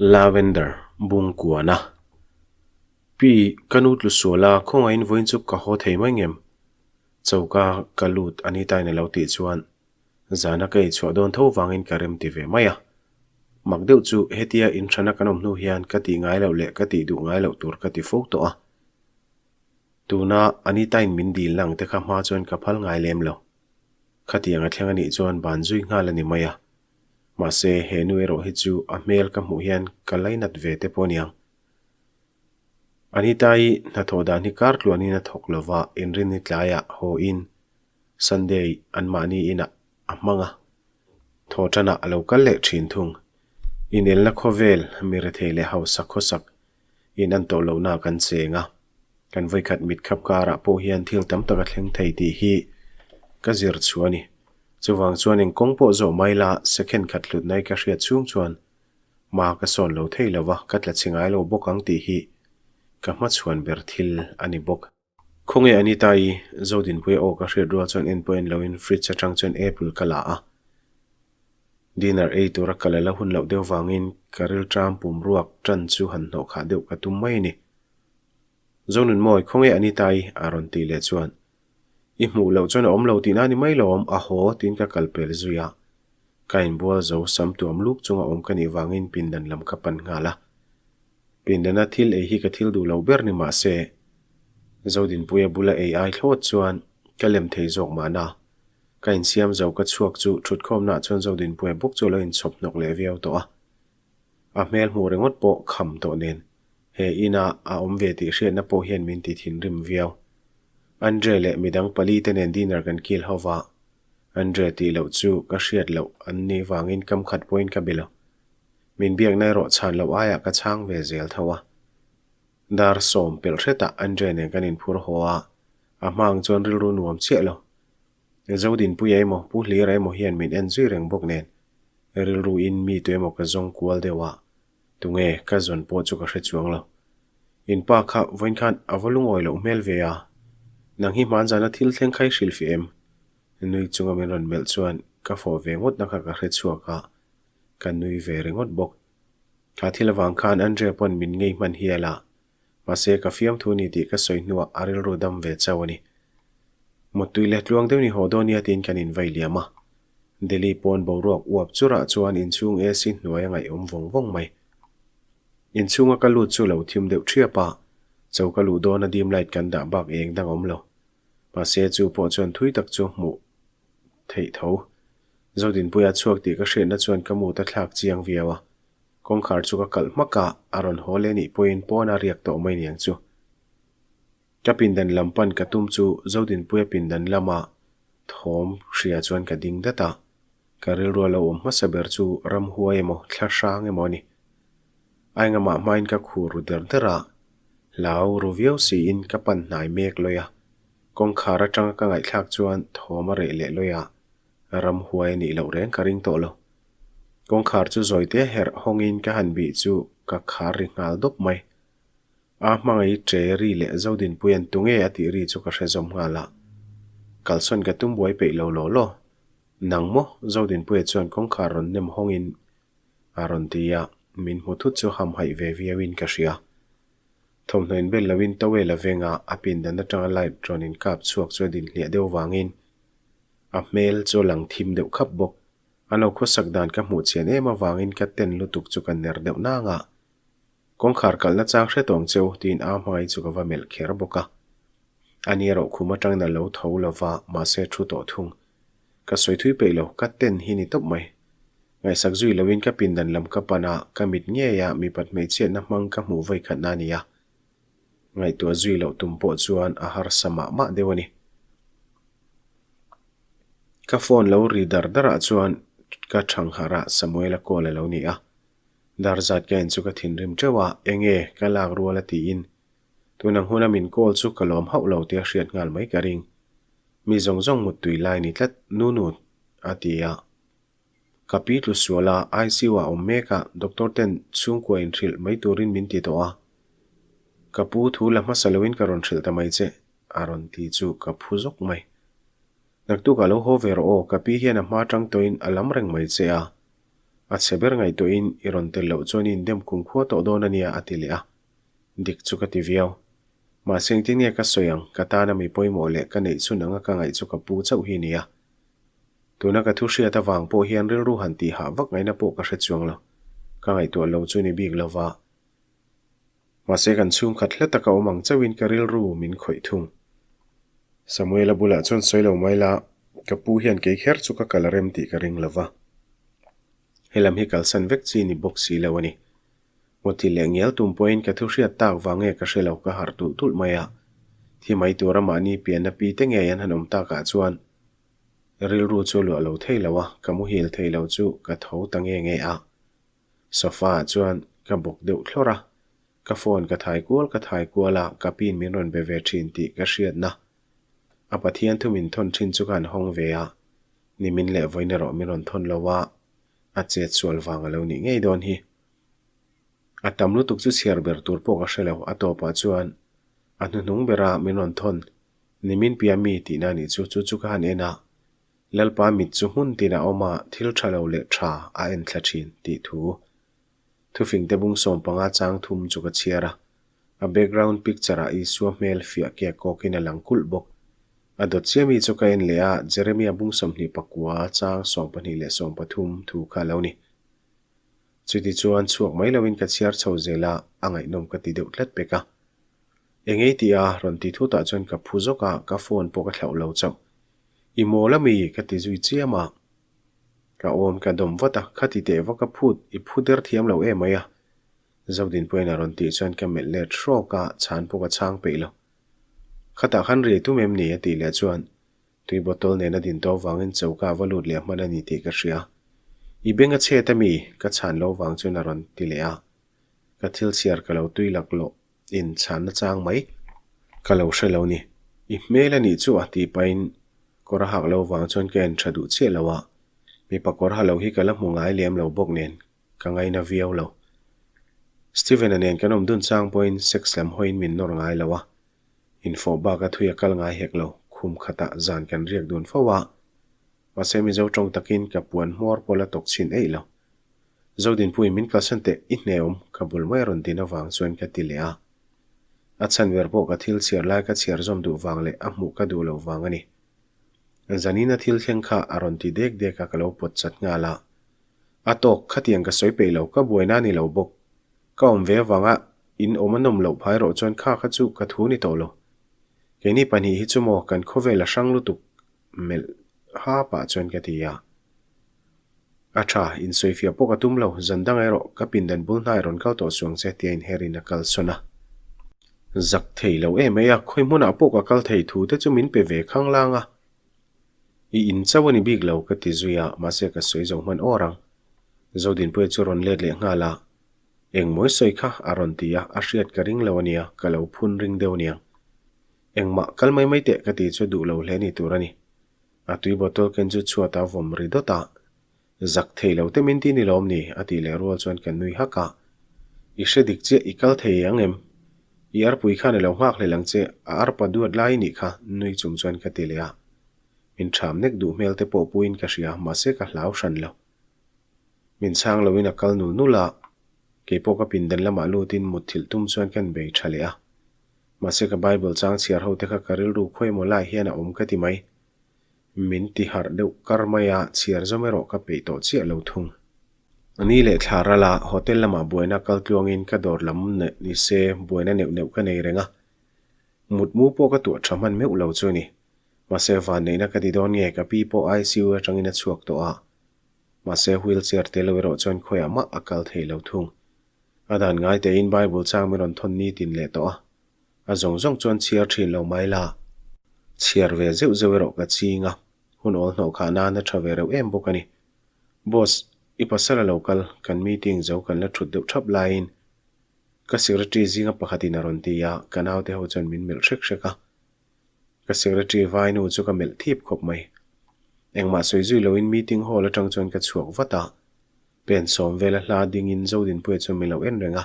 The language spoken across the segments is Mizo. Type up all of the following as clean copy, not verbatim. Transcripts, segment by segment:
Lavender Bungkuana. Pi, ka nu tlu sual a, khawngaihin vawiin chu ka haw thei mai ngem? Choka ka lut Anita in a lo tih chuan zana ka eichhuah dawn tho vangin ka rem ti ve mai a. Mak deuh chu hetia inhrana kan awm hnu hian ka tih ngai loh leh ka tih duh ngai loh tur ka ti fo tawh a. Tuna Anita in min dil lang te kha hma chuan ka phal ngai lem lo. Khatiang a thleng a nih chuan ban zui nghal a ni mai a. Mahse, he nu erawh hi chu a hmel ka hmuh hian ka lainat ve te pawh aniang. Anita-i hnathawh dan hi kar tluanin a thawk lo va, inrinni tlaiah haw in Sunday anmahni inah a hmang a, thaw tanah a lo kal leh thin thung. Inelna khawvel, mi rethei leh hausa khawsak in an tawh lohna kan cheng a, kan vawikhat mit khap karah pawh hian thil tam tak a thleng thei tih hi ka zir chhuah a ni. Chuvang chuan eng kawng pawh zawh mai la second khat hlut nai ka hriat chhung chuan hma ka sawn lo thei lo va, ka tla chhi ngai lo bawk ang tih hi ka hmachhuan ber thil a ni bawk. Khawnge Anita-i Zodinpuia aw ka hriat rual chuan en pawh en loin fridge atang chuan apple ka la a. Dinner ei tura ka la la hun loh deuh vangin ka rilṭam pum ruak ṭan chu han hnawh khah deuh ka tum mai a ni. Zonunmawi, khawnge Anita-i? a rawn tih leh chuan, I hmuh loh chuan a awm lo tihna a ni mai lo awm, a haw tiin ka kal pel zui a. Ka inbual zo sam tuam luk chunga awm ka nih vangin pindan lam ka pan nghal a. Pindana thil ei hi ka thil duh lo ber ni mah se, Zodinpuia bula ei ai thlawt chuan ka lem thei zawk mahna. Ka insiam zo ka chhuak chu thutkhawmnaah chuan Zodinpuia bawk chu a lo inchhawp hnawk leh viau tawh a. A hmel hmuh ringawt pawh kham tawh nen he inah a awm ve tih hriatna pawh hian min ti thinrim viau. Andre leh midang pali te nen dinner kan kil ho va, Andre tih loh chu ka hriat loh an nih vangin kam khat pawhin ka be lo. Min biakna erawh chhan loh aiah ka chhang ve zel tho a. Dar sawm pelh hretah Andre nen kan inphur haw a, a hma ang chuan rilru nuam chiah lo. Zodinpuia emaw Pu Hlira emaw hian min en zui reng bawk nen rilru in mi tu emaw ka zawng kual deuh a, tunge ka zawn pawh chu ka hre chuang lo. In pa kha vawiin khan a va lungawi loh hmel ve a, nang hi hmanzana thil thleng kha i hrilhfih em? Nui chunga min rawn melh chuan ka fawh ve ngawtna kha ka hre chhuak a, ka nui ve ringawt bawk. Kha thil avang khan Andrea pawn min ngei hman hial a, Mahse, ka fiamthu ni tih ka sawi hnuah a rilru dam ve chauh a ni. Muttui leh tluang deuh ni haw dawn nia tiin kan invai liam a. Delhi pawn boruak uap churah chuan inchhung AC hnuai a ngaihawm vawng vawng mai. Inchhunga ka lut chu lo thim deuh ṭhiap a, cho ka luh dawna dim light kan dah bak eng dang awm lo. Mahse, chu pawh chuan thui tak chu hmuh theih tho. Zodinpuia chhuak tih ka hriatna chuan ka mut a thlak chiang viau a. Kawngkhar chu ka kalh hmak a, a rawn haw leh nih pawhin pawn a riak tawh mai niang chu. Ka pindan lam pan ka tum chu Zodinpuia pindan lama thawm hria chuan ka ding dat a, ka rilru a lo awm hmasa ber chu ramhuai emaw thla hrang emaw a ni. A engamah hmain ka khur ru der der a, hlau ru viau siin ka pan hnai mek lawi a, kawngkhar atanga ka ngaihthlak chuan thawm a reh leh lawi a, ramhuai a nih loh reng ka ring tawh lo. Kawngkhar chu zawite herh hawngin ka han bih chu ka khar ri nghal dawp mai. A hmangaih ṭe ri leh Zodinpuia'n tunge a tih ri chu ka hre zawm nghal a. Kalsawn ka tum buai peih lo law law. Nang maw? Zodinpuia chuan kawngkhar rawn nem hawngin a rawn ti a, min hmu thut chu hamhaih ve viauin ka hria. Thawmhnaw inbel loin towel a veng a, a pindan atanga light rawn inkap chhuak chu a din hliah deuh vangin a hmel chu a lang thim deuh khap bawk. A lo khawsak dan ka hmuh chian em avangin ka ten lutuk chu ka ner deuh nang a. Kawngkhar kalhna chang hre tawng cheu tiin a hmai chu ka va melh kher bawk a. Ani erawh khum atangin a lo tho lo va, mahse thu tawh thung. Ka sawi thui peih lo, ka ten hi ni tawp mai. Ngaihsak zui loin ka pindan lam ka pan a, ka mit ngei a mipat hmeichhiatna hmang ka hmuh vawi khatna a ni a. Ngaihtuah zui loh tum pawh chuan a harsa mah mah deuh a ni. Ka phone lo ri dar dar ah chuan ka thangharh ah Samuel-a call a lo ni a. Dar zat ka en chu ka thinrim teuh a, enge ka lak rual a tiin tun ang huna min call chu ka lawm hauh lo tia hriat nghal mai ka ring. Mi zawng zawng muttui lai ni tlat nu nu a ti a. Ka pi tlu sual a, ICU ah awm mek a, doctor ten chhungkua inhrilh mai turin min ti tawh a. Ka pu thu la hmasa loin ka rawn hrilh ta mai che. A rawn ti chu ka phu zawk mai. Naktukah lo haw ve rawh aw, ka pi hian a hma tang tawhin a lam reng mai che a. A chhe ber ngaihtuahin i rawn tel loh chuan i indem kum khua tawh dawn a nia a ti leh a. Dik chu ka ti viau. Mahse engtin nge ka sawi ang, ka tana mi pawimawh leh ka neih chhun anga ka ngaih chu ka pu chauh hi nia. Tuna ka thu hriat avang pawh hian rilru han tih hah vak ngaihna pawh ka hre chuang lo. Ka ngaihtuah lo chu ni bik lova. Mahse kan chhungkhat hla taka awm ang chauhin ka rilru min khawih thung. Samuela bulah chuan sawi lo mai la, ka pu hian kei kher chu ka kal a rem tih ka ring lova. Helam hi kalsan vek chi ni bawk si lo a ni. Mawti leh ngial tum pawhin ka thu hriat tak vang nge ka hre lo ka harh tulh tulh mai a. Thi mai tura mahni pianna pi te ngei an han awm takah chuan rilru chu a luah lo thei lo a, ka muhil thei lo chu ka tho ta nge nge a. Sofa ah chuan ka bawk deuh thlawr a, ka phone ka thai kual ka thai kual a, ka pin min rawn be ve thin tih ka hriatna a Pathian thu min thawn thin chu ka han hawng ve a, nimin leh vawiin erawh min rawn thawn lo a, a chet sual vang a lo nih ngei dawn hi. A tam lutuk chu chhiar ber tur pawh ka hre lo, a tawpah chuan a hnuhnung bera min rawn thawn, nimin pia mi tihna nih chu, chu chu ka han en a, Lalpa mit chu hmun tinah awm a, thil tha lo leh tha a en thla thin tih thu. Thufingte bung 15 chang thum chu ka chhiar a, a background picture ah Isua hmel fiah kek kawkin a lang kulh bawk. A dawt chiah mi chu ka en leh a, Jeremia bung 24 chang 12 leh 13 thu kha a lo ni. Chuti chuan chhuak mai loin ka chhiar chho zel a, a ngaihnawm ka ti deuh tlat pek a. Eng ei tih a, rawn ti thutah chuan ka phu zawk a, ka phone pawh ka thlauh lo chauh. I mawl a mi? ka ti zui chiam a. Ka awm ka dawm vat a, khati teh va ka phut, i phu der thiam lo em mai a. Zodinpuiin a rawn tih chuan ka melh let hrawk a, chhan pawh ka chhang peih lo. Khatah khan riai tum em ni? a tih leh chuan Tui bottle nen a din tawh vangin choka a va lut leh hman a ni tih ka hria. I beng a chhet a mi? Ka chhan lo vang chuan a rawn ti leh a. Ka thil chhiar ka lo tui lak lawh in chhan na chang mai. Ka lo hre lo ni. I hmel a nih chu a tih pahin kawr a hak lo vang chuan ka en tha duh chiah lo a. Mipa kawr ha lo hi ka la hmu ngai lem lo bawk nen ka ngaina viau lo. Steven-a nen kan awm dun chang pawhin sex lam hawiin min nawr ngai lo a. Infawh bak a thui a kal ngai hek lo, khum khatah zan kan riak dun fo a. Mahse Mizo tawng takin ka puan hmawr pawh la tawk chhin eih lo. Zodinpuiin min kalsan teh i hneawm ka bul mai a rawn din avang chuan ka ti leh a. A chhan ber pawh ka thil chhiar lai ka chhiar zawm duh vang leh a hmuh ka duh loh vang a ni. Zanina thil thleng kha a rawn ti dek dek a ka lo pawt chat nghal a. A tawk, khatiang ka sawi peih lo, ka buaina a ni lo bawk. Ka awm ve avanga in awm a nawm loh phai rawh chuan kha kha chu ka thu ni tawh lo. Keini pahnih hi chu maw kan khawvel a hrang lutuk melh ha pah chuan ka ti a. A tha, insawifiah pawh ka tum lo, zan dang erawh ka pindan bul hnai rawn kal tawh suang che tia inherin a kal sawn a. Zak thei lo em mai a, khawi hmunah pawh ka kal thei thu te chu min pe ve khang lang a. I in chauh a ni bik lo ka ti zui a, mahse ka sawi zo hman awr ang. Zodinpuia chu rawn let leh nghal a. Engmawi sawi kha a rawn ti a, a hriat ka ring lo a nia, ka lo phun ring deuh aniang. Engmah kal mai mai teh ka ti chu duh lo hle ni tur a ni. A tui bottle ken chu chhuat a vawm ri dawt a, Zak thei lo te min ti ni lawm ni? a tih leh rual chuan ka nui hak a. I hre dik chiah i kal thei ang em? I arpui khan i lo nghak hlel ang che, a arpa duat lai i nih kha, nui chung chuan ka ti leh a. Min ṭham nek duh hmel te pawh puiin ka hria, mahse ka hlau hran lo. Min chhang loin a kal nul nul a, kei pawh ka pindan lamah lutin mutthilh tum chuan ka inbei tha leh a. Mahse ka Bible chang chhiar ho te kha ka rilru khawi emaw lai hian a awm ka ti mai. Min ti harh deuh kar mai a, chhiar zawm erawh ka peih tawh chiah lo thung. Ni leh thla ral a, hotel lamah buaina kal tluangin ka dawr lam ni se buaina neuh neuh ka nei reng a. Mutmu pawh ka tuah tha hman meuh lo chu a ni. Mahse vanneihna ka ti dawn nge ka pi pawh ICU atangin a chhuak tawh a. Mahse wheelchair tel lo erawh chuan khawiah mah a kal thei lo thung. A dan ngai tein Bible chang min rawn thawn nitin leh tawh a. A zawng zawng chuan chhiar thin lo mai la. Chhiar ve zeuh zeuh erawh ka ching a, hun awl hnawh khah nan a tha ve reuh em bawk a ni. Boss, i pasal a lo kal, kan meeting zo kan la thut deuh thap laiin ka secretary zinga pakhatin a rawn ti a, ka naute ho chuan min melh hrek hrek a. Ka secretary vainu chu ka melh thip khawp mai. Engmah sawi zui loin meeting hall atang chuan ka chhuak vat a. Pen sawm vela hla dingin Zodinpuia chuan min lo en reng a.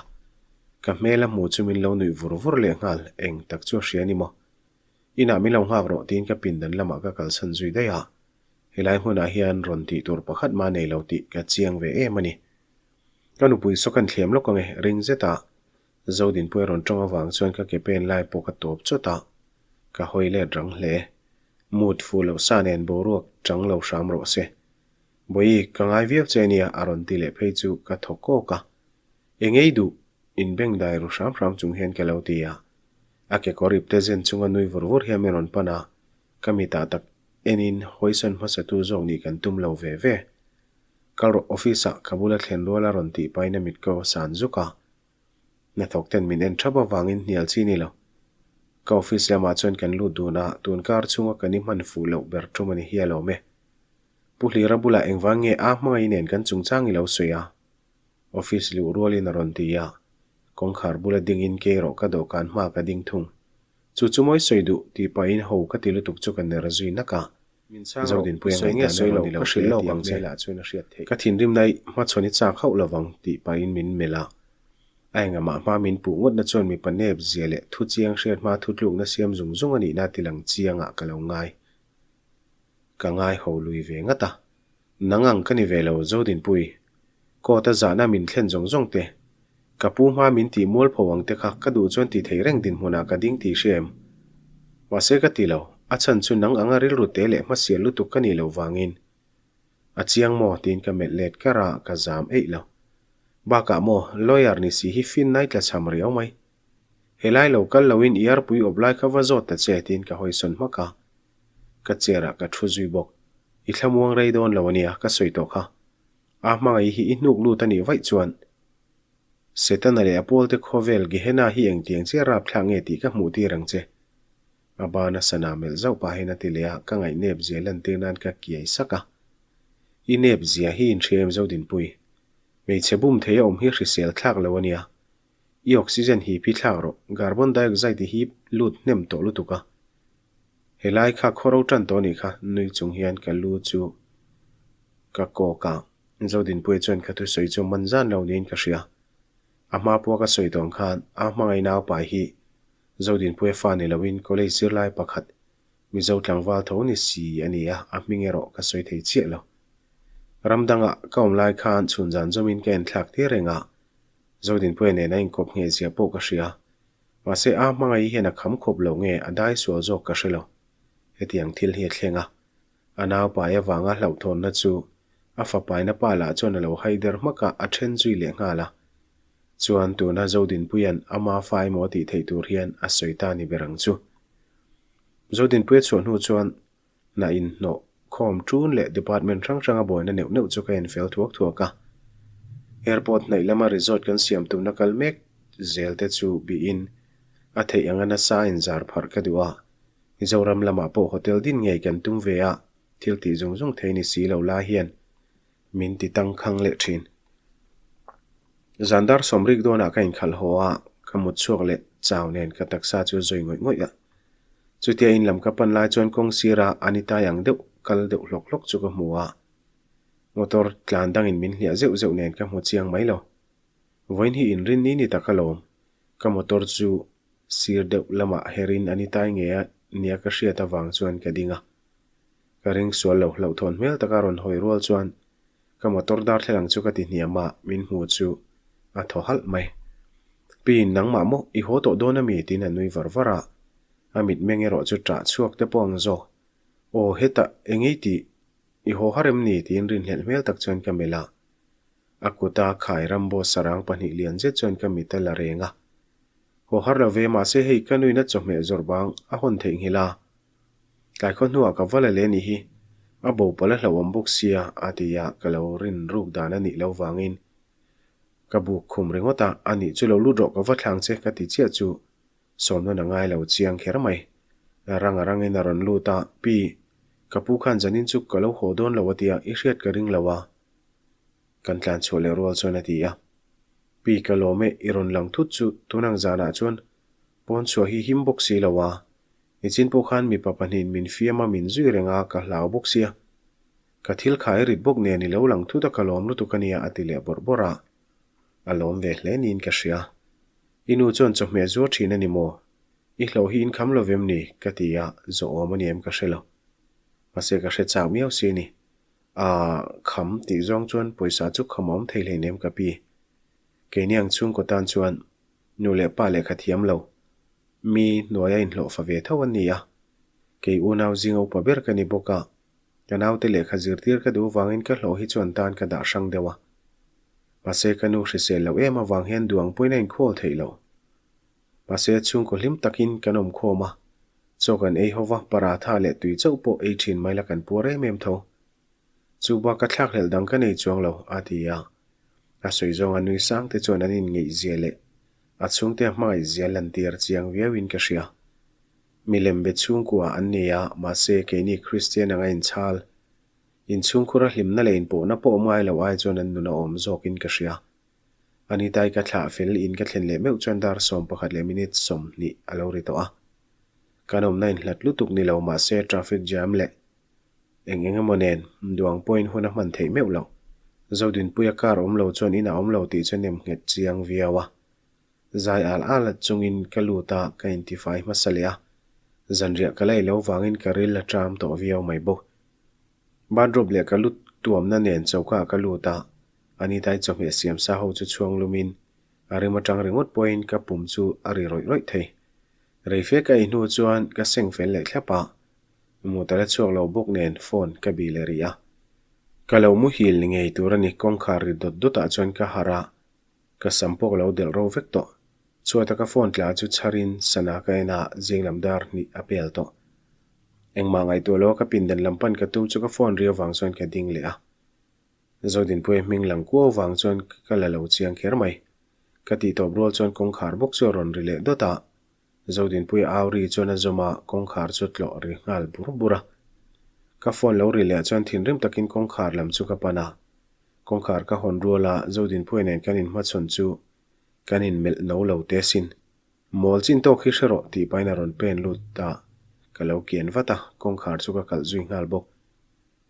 Ka hmel a hmu chu min lo nuih vur vur leh nghal, eng tak chu a hria ni maw? Inah min lo nghak rawh tiin ka pindan lamah ka kalsan zui daih a. Helai hmunah hian rawn tih tur pakhat mah nei lo tih ka chiang ve em a ni. Ka nupui saw kan thliam lawk ange, ring zet a. Zodinpuia rawn tawng avang chuan ka ke pen lai pawh ka tawp chawt a, ka hawi let rang hle. Mood fuh loh sa nen boruak chang lo hram rawh se. Bawihi, ka ngai viau che ania a rawn ti leh phei chu ka thaw kawk a. Eng ei duh? Inbeng dai ru hram hram chung hian ka lo ti a. A kekawr ipte zen chunga nui vur vur hian min rawn pan a, ka mitah tak enin hawisawn hmasatu zawk nih kan tum lo ve ve. Kal rawh office ah ka bula thlen rual a rawn tih pahin a mit ko a san zuk a. Hnathawk ten min en thap avangin hnial chi ni lo. Ka office lamah chuan kan lut dun a, tun kar chhunga kan i hman fuh loh ber tum a ni hial awm e. Pu Hlira bulah engvang nge a hmangaih nen kan chungchang i lo sawi a? Office luh rualin a rawn ti a, kawngkhar bula dingin kei erawh ka dawhkan hma ka ding thung. Chu chu mawi sawi duh tih pahin ho ka ti lutuk chu ka ner zui nak a. Zodinpui a ngaihdan erawh ni lo hle tih a hmelah chuan a hriat theih. Ka thinrimna i hmachhawn i chak hauh lovang tih pahin min melh a. A engamah hma min puh ngawtna chuan mipa nep zia leh thu chiang hriat hma thutlukna siam zung zung a nihna ti lang chiangah ka lo ngai. Ka ngai ho lui ve ngat a. Nang ang ka ni ve lo, Zodinpui. Court a zahna min thlen zawng zawng te. Ka pu hma min tih mualpho ang te kha ka duh chuan ti thei reng dinhmunah ka ding tih hria em? Mahse ka ti lo, a chhan chu nang anga rilru te leh hmasial lutuk ka nih loh vangin. A chiang maw? tiin ka melh let kar a, ka zam eih lo. Bakah maw, lawyer ni si hi fin nai tla cham riau mai. Helai lo kal loin i arpui awp lai kha va zawt ta che tiin ka hawisawn hmak a. Ka chair ah ka thu zui bawk. I thlamuang rei dawn lo ania ka sawi tawh kha. A hmangaih hi i hnuk lut a nih vaih chuan Setana leh a pawlte khawvel Gehenna hi engtiang chiah rapthlak nge tih ka hmuh tir ang che. A bana sana melh zauh pahin a ti leh a, ka ngaih nep zia lantir nan ka kiai sak a. I nep zia hi inhria em Zodinpui? Hmeichhe bum thei a awm hi hrisel thlak lo ania. I oxygen hip hi thlak rawh, carbon dioxide i hip lut hnem tawh lutuk a. Helai kha khawro tan tawh anih kha, nui chung hian ka lu chu ka kawk a, Zodinpuia chuan ka thusawi chu man zan lo niin ka hria. A hma pawha ka sawi tawh ang khan a hmangaih naupai hi Zodinpuia fa ni loin college zirlai pakhat Mizo tlangval tho ni si a ni a, a hming erawh ka sawi thei chiah lo. Ram dangah ka awm lai khan chhun zan zawmin ka enthlak tir reng a, Zodinpuia nen a inkawp ngheh zia pawh ka hria. Mahse a hmangaih hian a kham khawp loh nge a dai sual zawk ka hre lo. Hetiang thil hi a thleng a. A naupai avanga hlauhthawnna chu a fapaina pa lah chuan a lo hai der hmak a, a then zui leh nghal a. Chuan tuna Zodinpuia'n ama fa emaw tih theih tur hian a sawi ta ni ber ang chu. Zodinpuia chhuah hnu chuan Hna inhnawh khawm ṭun leh department hrang hranga buaina neuh neuh chu ka en fel thuak thuak a. Airport hnaih lama resort kan siam tumna kal mek zel te chu bihin a theih anga nasa inzar pharh ka duh a. Mizoram lamah pawh hotel din ngei kan tum ve a, thil tih zung zung thei ni si lo lai hian min ti tangkhang leh ṭhin. Zan dar sawmrik dawnah ka inkhalh haw a, ka mut chhuak leh chau nen ka taksa chu a zawi ngawih ngawih a. Chutia in lam ka pan lai chuan kawng sira Anita ang deuh kal deuh hlawk hlawk chu ka hmu a. Motor tlan dangin min hliah zeuh zeuh nen ka hmu chiang mai lo. Vawiin hi inrin ni ni tak alawm. Ka motor chu sir deuh lamah herin Anita nge a nia ka hriat avang chuan ka ding a. Ka ring sual lo hlauhthawn hmel taka rawn hawi rual chuan Ka motor darthlalang chu ka ti hniam a, min hmu chu a thaw halh mai. Pi, nangmah maw i haw tawh dawn ami? tiin a nui var var a, a mitmeng erawh chu ṭah chhuak te pawh ang zawk. Aw, hetah eng ei tih i haw har em ni? tiin rinhlelh hmel tak chuan ka melh a. A kuta khai Rambo sarang pahnih lian zet chuan ka mit a la reng a. Haw har lo ve, mahse hei ka nuina chawhmeh zawrh bang a hawn theihnghilh a. Tlai khaw hnuah ka va la leh anih hi, a bo palh a hlauhawm bawk sia a ti a, ka lo rin ruk dan a nih loh vangin ka buk khum ringawt a, a nih chu lo lut rawh ka va thlang che ka ti chiah chu sawm nawn a ngai lo chiang kher mai. Rang a rangin a rawn lut a, Pi, ka pu khan zanin chu ka lo haw dawn lo a tia, i hriat ka ring lo a, kan tlan chhuah leh rual chuan a ti a. Pi, ka lawm e, i rawn lang thut chu tunang zanah chuan pawn chhuah hi him bawk si lo a, Nichin pawh khan mipa pahnihin min fiam a, min zui reng a, ka hlau bawk sia. Ka thil khai rit bawk nen i lo lang thut a ka lawm lutuk a nia a ti leh bawrh bawrh a. A lawm ve hle niin ka hria. I nu chuan chawhmeh zuar thin a ni maw? I hlauh hi in kham lo vem ni? ka ti a, zawhawm a ni em ka hre lo. Mahse ka hre chak miau si a ni. Aa, kham tih zawng chuan pawisa chu kham a awm thei hleinem ka pi. Keini ang chhungkaw tan chuan nu leh pa lehkha thiam lo, mi hnuaia inhlawhfa ve tho an ni a. Kei unau zinga upa ber ka ni bawk a, ka naute lehkha zirtir ka duh vangin ka hlawh hi chu an tan ka dah hrang deuh a. Mahse ka nu hrisel loh em avang hian duang pawhin a inkhawl theih lo. Mahse chhungkaw hlim takin kan awm khawm a, chaw kan ei ho va, paratha leh tui chauh pawh ei thin mai la kan puar em em tho. Chu bak ka thlakhlelh dang ka nei chuang lo, a ti a. A sawi zawnga nui sang te chuan an inngeihzia leh a chhungte a hmangaihzia lantir chiang viauin ka hria. Milem be chhungkua an ni a, mahse keini Kristian anga inchhal, inchhungkhura hlimna leh inpawhna pawh awm ngai lo ai chuan an nun a awm zawkin ka hria. Anitai ka thlah fel in ka thlen leh meuh chuan dar 11 leh minute 20 a lo ri tawh a. Kan awmna inhlat lutuk ni lo mahse traffic jam leh Eng eng emaw nen, duang pawhin hun a hman theih meuh loh. Zodinpuia car awm lo chuan inah awm lo tih chu nem nghet chiang viau a. Zai al al chungin ka lut a, ka intifai hmasa leh a. Zanriah ka la ei lo vangin ka ril a ṭam tawh viau mai bawk. Bathrobe leh ka lut tuamna nen choka ah ka lut a, Anitai chawhmeh siam sa ho chu chhuang lumin a rim aṭang ringawt pawhin ka pum chu a ri rawih rawih thei. Reife ka ei hnu chuan ka seng fel leh thlap a, Mut a la chhuak lo bawk nen phone ka bih leh rih a. Ka lo muhil ni ngei tur a ni kawngkhar ri dawt dawt ah chuan ka harh a, ka sam pawh ka lo delh ro vek tawh. Chhuata ka phone tla chu chharin sana ka en a, zinglam dar hnih a pel tawh. Engmah ngaihtuah lo a ka pindan lam pan ka tum chu ka phone ri avang chuan ka ding leh a. Zodinpuia hming lang kuau vang chuan ka la lo chiang kher mai. Ka tih tawp rual chuan kawngkhar bawk chu a rawn ri leh dawt a. Zodinpuia au ri chuan a zawm a, kawngkhar chu tlawh ri nghal bur bur a. Ka phone lo ri leh chuan thinrim takin kawngkhar lam chu ka pan a. Kawngkhar ka hawn rual a, Zodinpuia nen kan inhmachhawn chu kan inmelh no lo te sin. Mawl chin tawk hi hre rawh tih pahin a rawn pen lut ta. Ka lo kian vat a, kawngkhar chu ka kalh zui nghal bawk.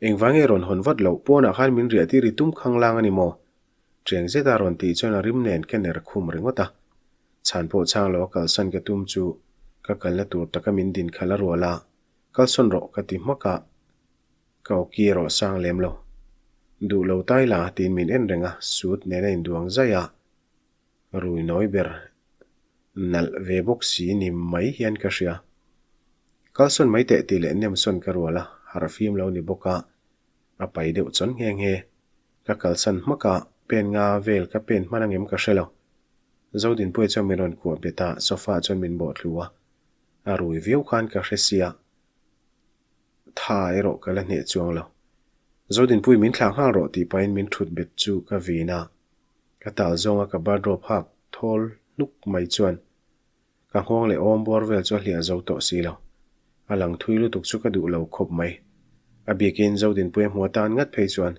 Engvang nge rawn hawn vat loh, pawnah khan min riah tir i tum khang lang a ni maw? Cheng zeta rawn tih chuan a rim nen ka ner khum ringawt a. Chhan pawh chhang lo a kalsan ka tum chu ka kalna tur taka min din khalh a rual a, kalsawn rawh ka ti hmak a, ka awki erawh sang lem lo. Duh lo tai la tiin min en reng a, suit nen a induang zaih a, rui nawi ber nalh ve bawk si ni mai hian ka hria. Kalsawn mai teh tih leh nemsawn ka rual a, harh fim lo ni bawk a, a pai deuh chawn nghe nghe. Ka kalsan hmak a, pen nga vel ka pen hman angem ka hre lo. Zodinpuia chuan min rawn kuah bet a, sofa ah chuan min bawh thlu a. A rui viau khan ka hre sia, tha erawh ka la hneh chuang lo. Zodinpui min thlah nghal rawh tih pahin min thut bet chu ka vin a. Ka tal zawnga ka bathrobe hak thawl hnuk mai chuan Ka nghawng leh awm bawr vel chu a hliah zo tawh si lo. A lang thui lutuk chu ka duh lo khawp mai. A bikin Zodinpuia hmu atan ngat phei chuan,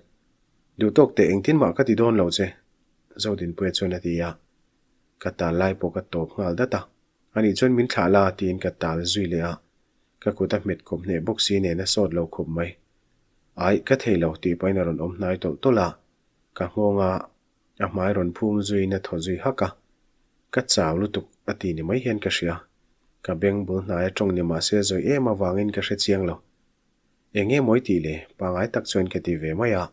Duh tawk teh engtin mah ka ti dawn lo che, Zodinpuia chuan a ti a. Ka tal lai pawh ka tawp nghal dat a. Anih chuan min thlah la tiin ka tal zui leh a. Ka kut a hmet kawp hneh bawk si nen a sawt lo khawp mai. Aih, ka thei lo tih pahin a rawn awm hnai tawlh tawlh a. Ka nghawng a A hmai rawn phum zuiin a thaw zui hak a, Ka chau lutuk a ti ni mai hian ka hria. Ka beng bul hnai a tawng ni mah se zawi em avangin ka hre chiang lo. Eng nge mawi tih le? Pangai tak chuan ka ti ve mai a.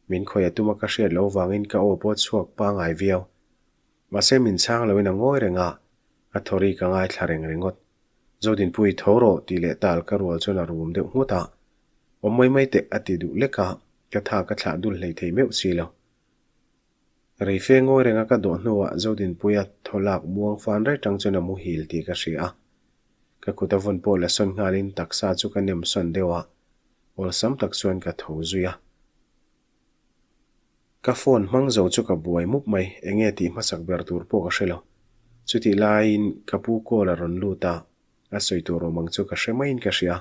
Min khawih a tum a ka hriat loh vangin ka aw pawh chhuak pangai viau. Mahse min chhang loin a ngawi reng a, a thaw ri ka ngaithla reng ringawt. Zodinpui tho rawh tih leh tal ka rual chuan a rum deuh nghut a. Awm mai mai teh a ti duh lek a, ka tha ka thlah dul hlei thei meuh si lo. Reife ngawi renga ka dawh hnuah Zodinpuia thaw lak muang fan rei tang chuan a muhil tih ka hria a. Ka kut a vawn pawh la sawn nghalin taksa chu ka nem sawn deuh a, awlsam tak chuan ka tho zui a. Ka phone hmang zo chu ka buai mup mai, enge tih hmasak ber tur pawh ka hre lo. Chutih laiin ka pu call a rawn lut a, a sawi tur awm ang chu ka hre maiin ka hria.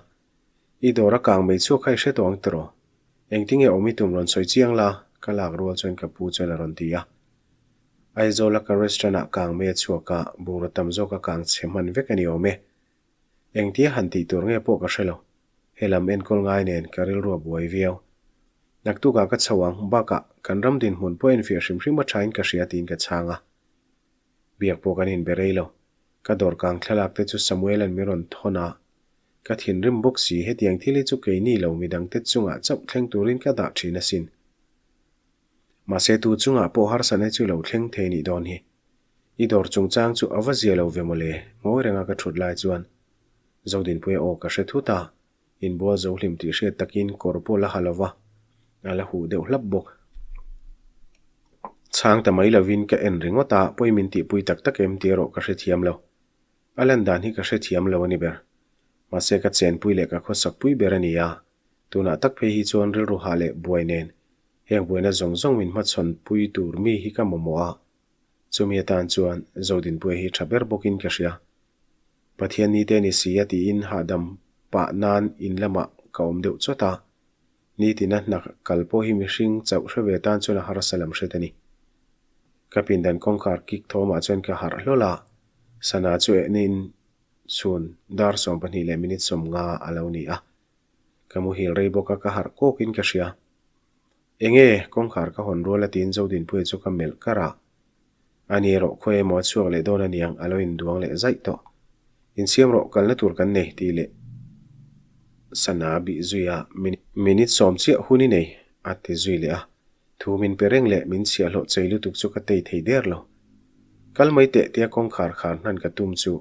I dawr a kang mai chhuak kha i hre tawh ang tiraw? Engtinge awm i tum rawn sawi chiang la? Ka lak rual chuan ka pu chuan a rawn ti a. Aizawla ka restaurant ah kang mai a chhuak a, bungraw tam zawk a kang chhe hman vek a ni awm e. Engtia han tih tur nge pawh ka hre lo. Helam enkawl ngai nen ka rilru a buai viau. Naktukah ka chho ang, bakah kan ram dinhmun pawh enfiah hrim hrim a thain ka hria tiin ka chhang a. Biak pawh kan inbe rei lo. Ka dawr kang thlalak te chu Samuel-a'n min rawn thawn a, Ka thinrim bawk si, hetiang thil hi chu keini lo midangte chungah chauh thleng turin ka dah thin asin. Mahse tu chungah pawh harsatna chu lo thleng thei nih dawn hi. I dawr chungchang chu a va zia lo ve mawle, ngawi renga ka thut lai chuan Zodinpuia aw ka hre thut a, inbual zo hlim tih hriat takin kawr pawh la ha lo va, a la huh deuh hlap bawk. Chhang ta mai lovin ka en ringawt a, pawi min tihpui tak tak em tih erawh ka hrethiam lo. A lan dan hi ka hrethiam lo a ni ber. Mahse ka chenpui leh ka khawsakpui ber a ni a, tunah tak phei hi chuan rilru hah leh buai nen heng buaina zawng zawng min hmachhawn pui tur mi hi ka mamawh a, chumi atan chuan Zodinpuia hi tha ber bawkin ka hria. Pathian ni te ni si a tiin hahdam pah nan in lamah ka awm deuh chawt a, nitina hna kal pawh hi mihring chauh hre ve tan chuan a harsa lam hret a ni. Ka pindan kawngkhar kik thawmah chuan ka harh hlawl a, sana chu ehnin chhun dar 12 leh minute 50 a lo ni a. Ka muhil rei bawk a, ka harh kawkin ka hria. Enge kawngkhar ka hawn rual a tiin Zodinpuia chu ka melh kar a. Ani erawh khawi emaw a chhuak leh dawn aniang a lo induang leh zaih tawh. Insiam rawh kalna tur kan nei tih leh sana bih zui a minute 10 chiah hun i nei a ti zui leh a. Thu min pe reng leh min chhiahhlawh chei lutuk chu ka tei thei der lo. Kal mai teh tia kawngkhar khar hnan ka tum chu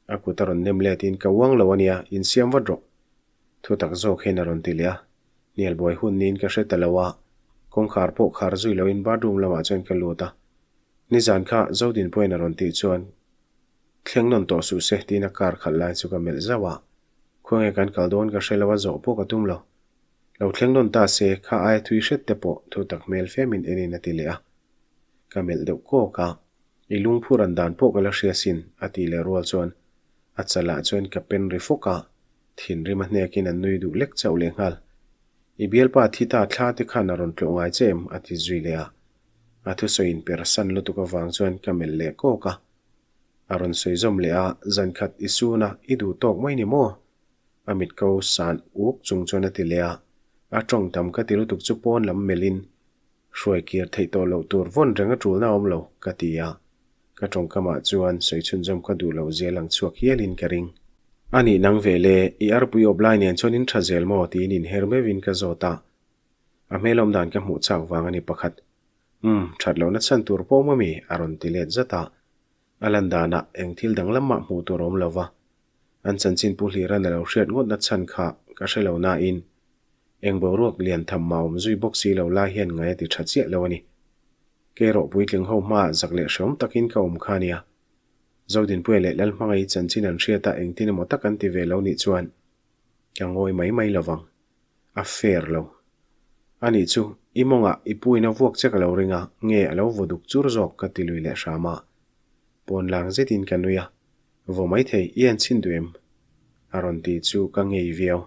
a kut a rawn nem letin ka uang lo ania insiam vat rawh. Thu tak zawk hian a rawn ti leh a. Hnial buai hun niin ka hre ta lo a, kawngkhar pawh khar zui loin bathroom lamah chuan ka lut a. Nizan kha Zodinpuiin a rawn tih chuan thleng nawn tawh suh se tiin a car khalh lai chu ka melh zauh a. Khawnge kan kal dawn ka hre lo a zawh pawh ka tum lo. Lo thleng nawn ta se kha aia thui hret te pawh thu tak hmel fe min enin a ti leh a. Ka melh deuh kawk a, I lungphu ran dan pawh ka la hria sin a tih leh rual chuan a chalah chuan ka pen ri fawk a. Thinrim a hnekin an nui duh lek chauh leh nghal. I bialpa thi ta thla te khan a rawn tlawh ngai che em? a ti zui leh a. A thusawi in per san lutuk avang chuan ka melh leh kawk a. A rawn sawi zawm leh a, zan khat i sun a, i duh tawk mai ni maw? A mit ko san uk chung chuan a ti leh a. A tawng tam ka ti lutuk chu pawn lam melhin Hruai kir theih tawh loh tur vawn reng a tulna awm lo, ka ti a. Ka tawngkamah chuan sawi chhunzawm ka duh loh zia lang chhuak hialin ka ring. A nih nang ve le, i arpui awp lai nen chuan in tha zel maw? tiin inher meuhin ka zawt a. A hmel awm dan ka hmuh chak vang a ni pakhat. Umm, that lohna chhan tur pawh awm ami? a rawn ti let zat a. A lan danah eng thil dang lamah hmuh tur awm lo va. An chanchin pu Hlira'n a lo hriat ngawtna chhan kha ka hre lo nain eng boruak lian tham mah awm zui bawk si lo lai hian ngai a ti tha chiah lo a ni. Kei erawh puitling ho hmaah zak leh hreawm takin ka awm kha a nia. Zodinpuia leh Lalhmangaih chanchin an hriat a engtin emaw tak an ti ve lo nih chuan ka ngawi mai mai lo vang. A fair lo. Anih chu, i mawngah i puin a vuak che ka lo ring a, nge a lo vaw duk chur zawk ka ti lui leh hram a. Pawn lang zetin ka nui a, Vaw maithei, i en chhin duh em? A rawn ti chu ka ngei viau.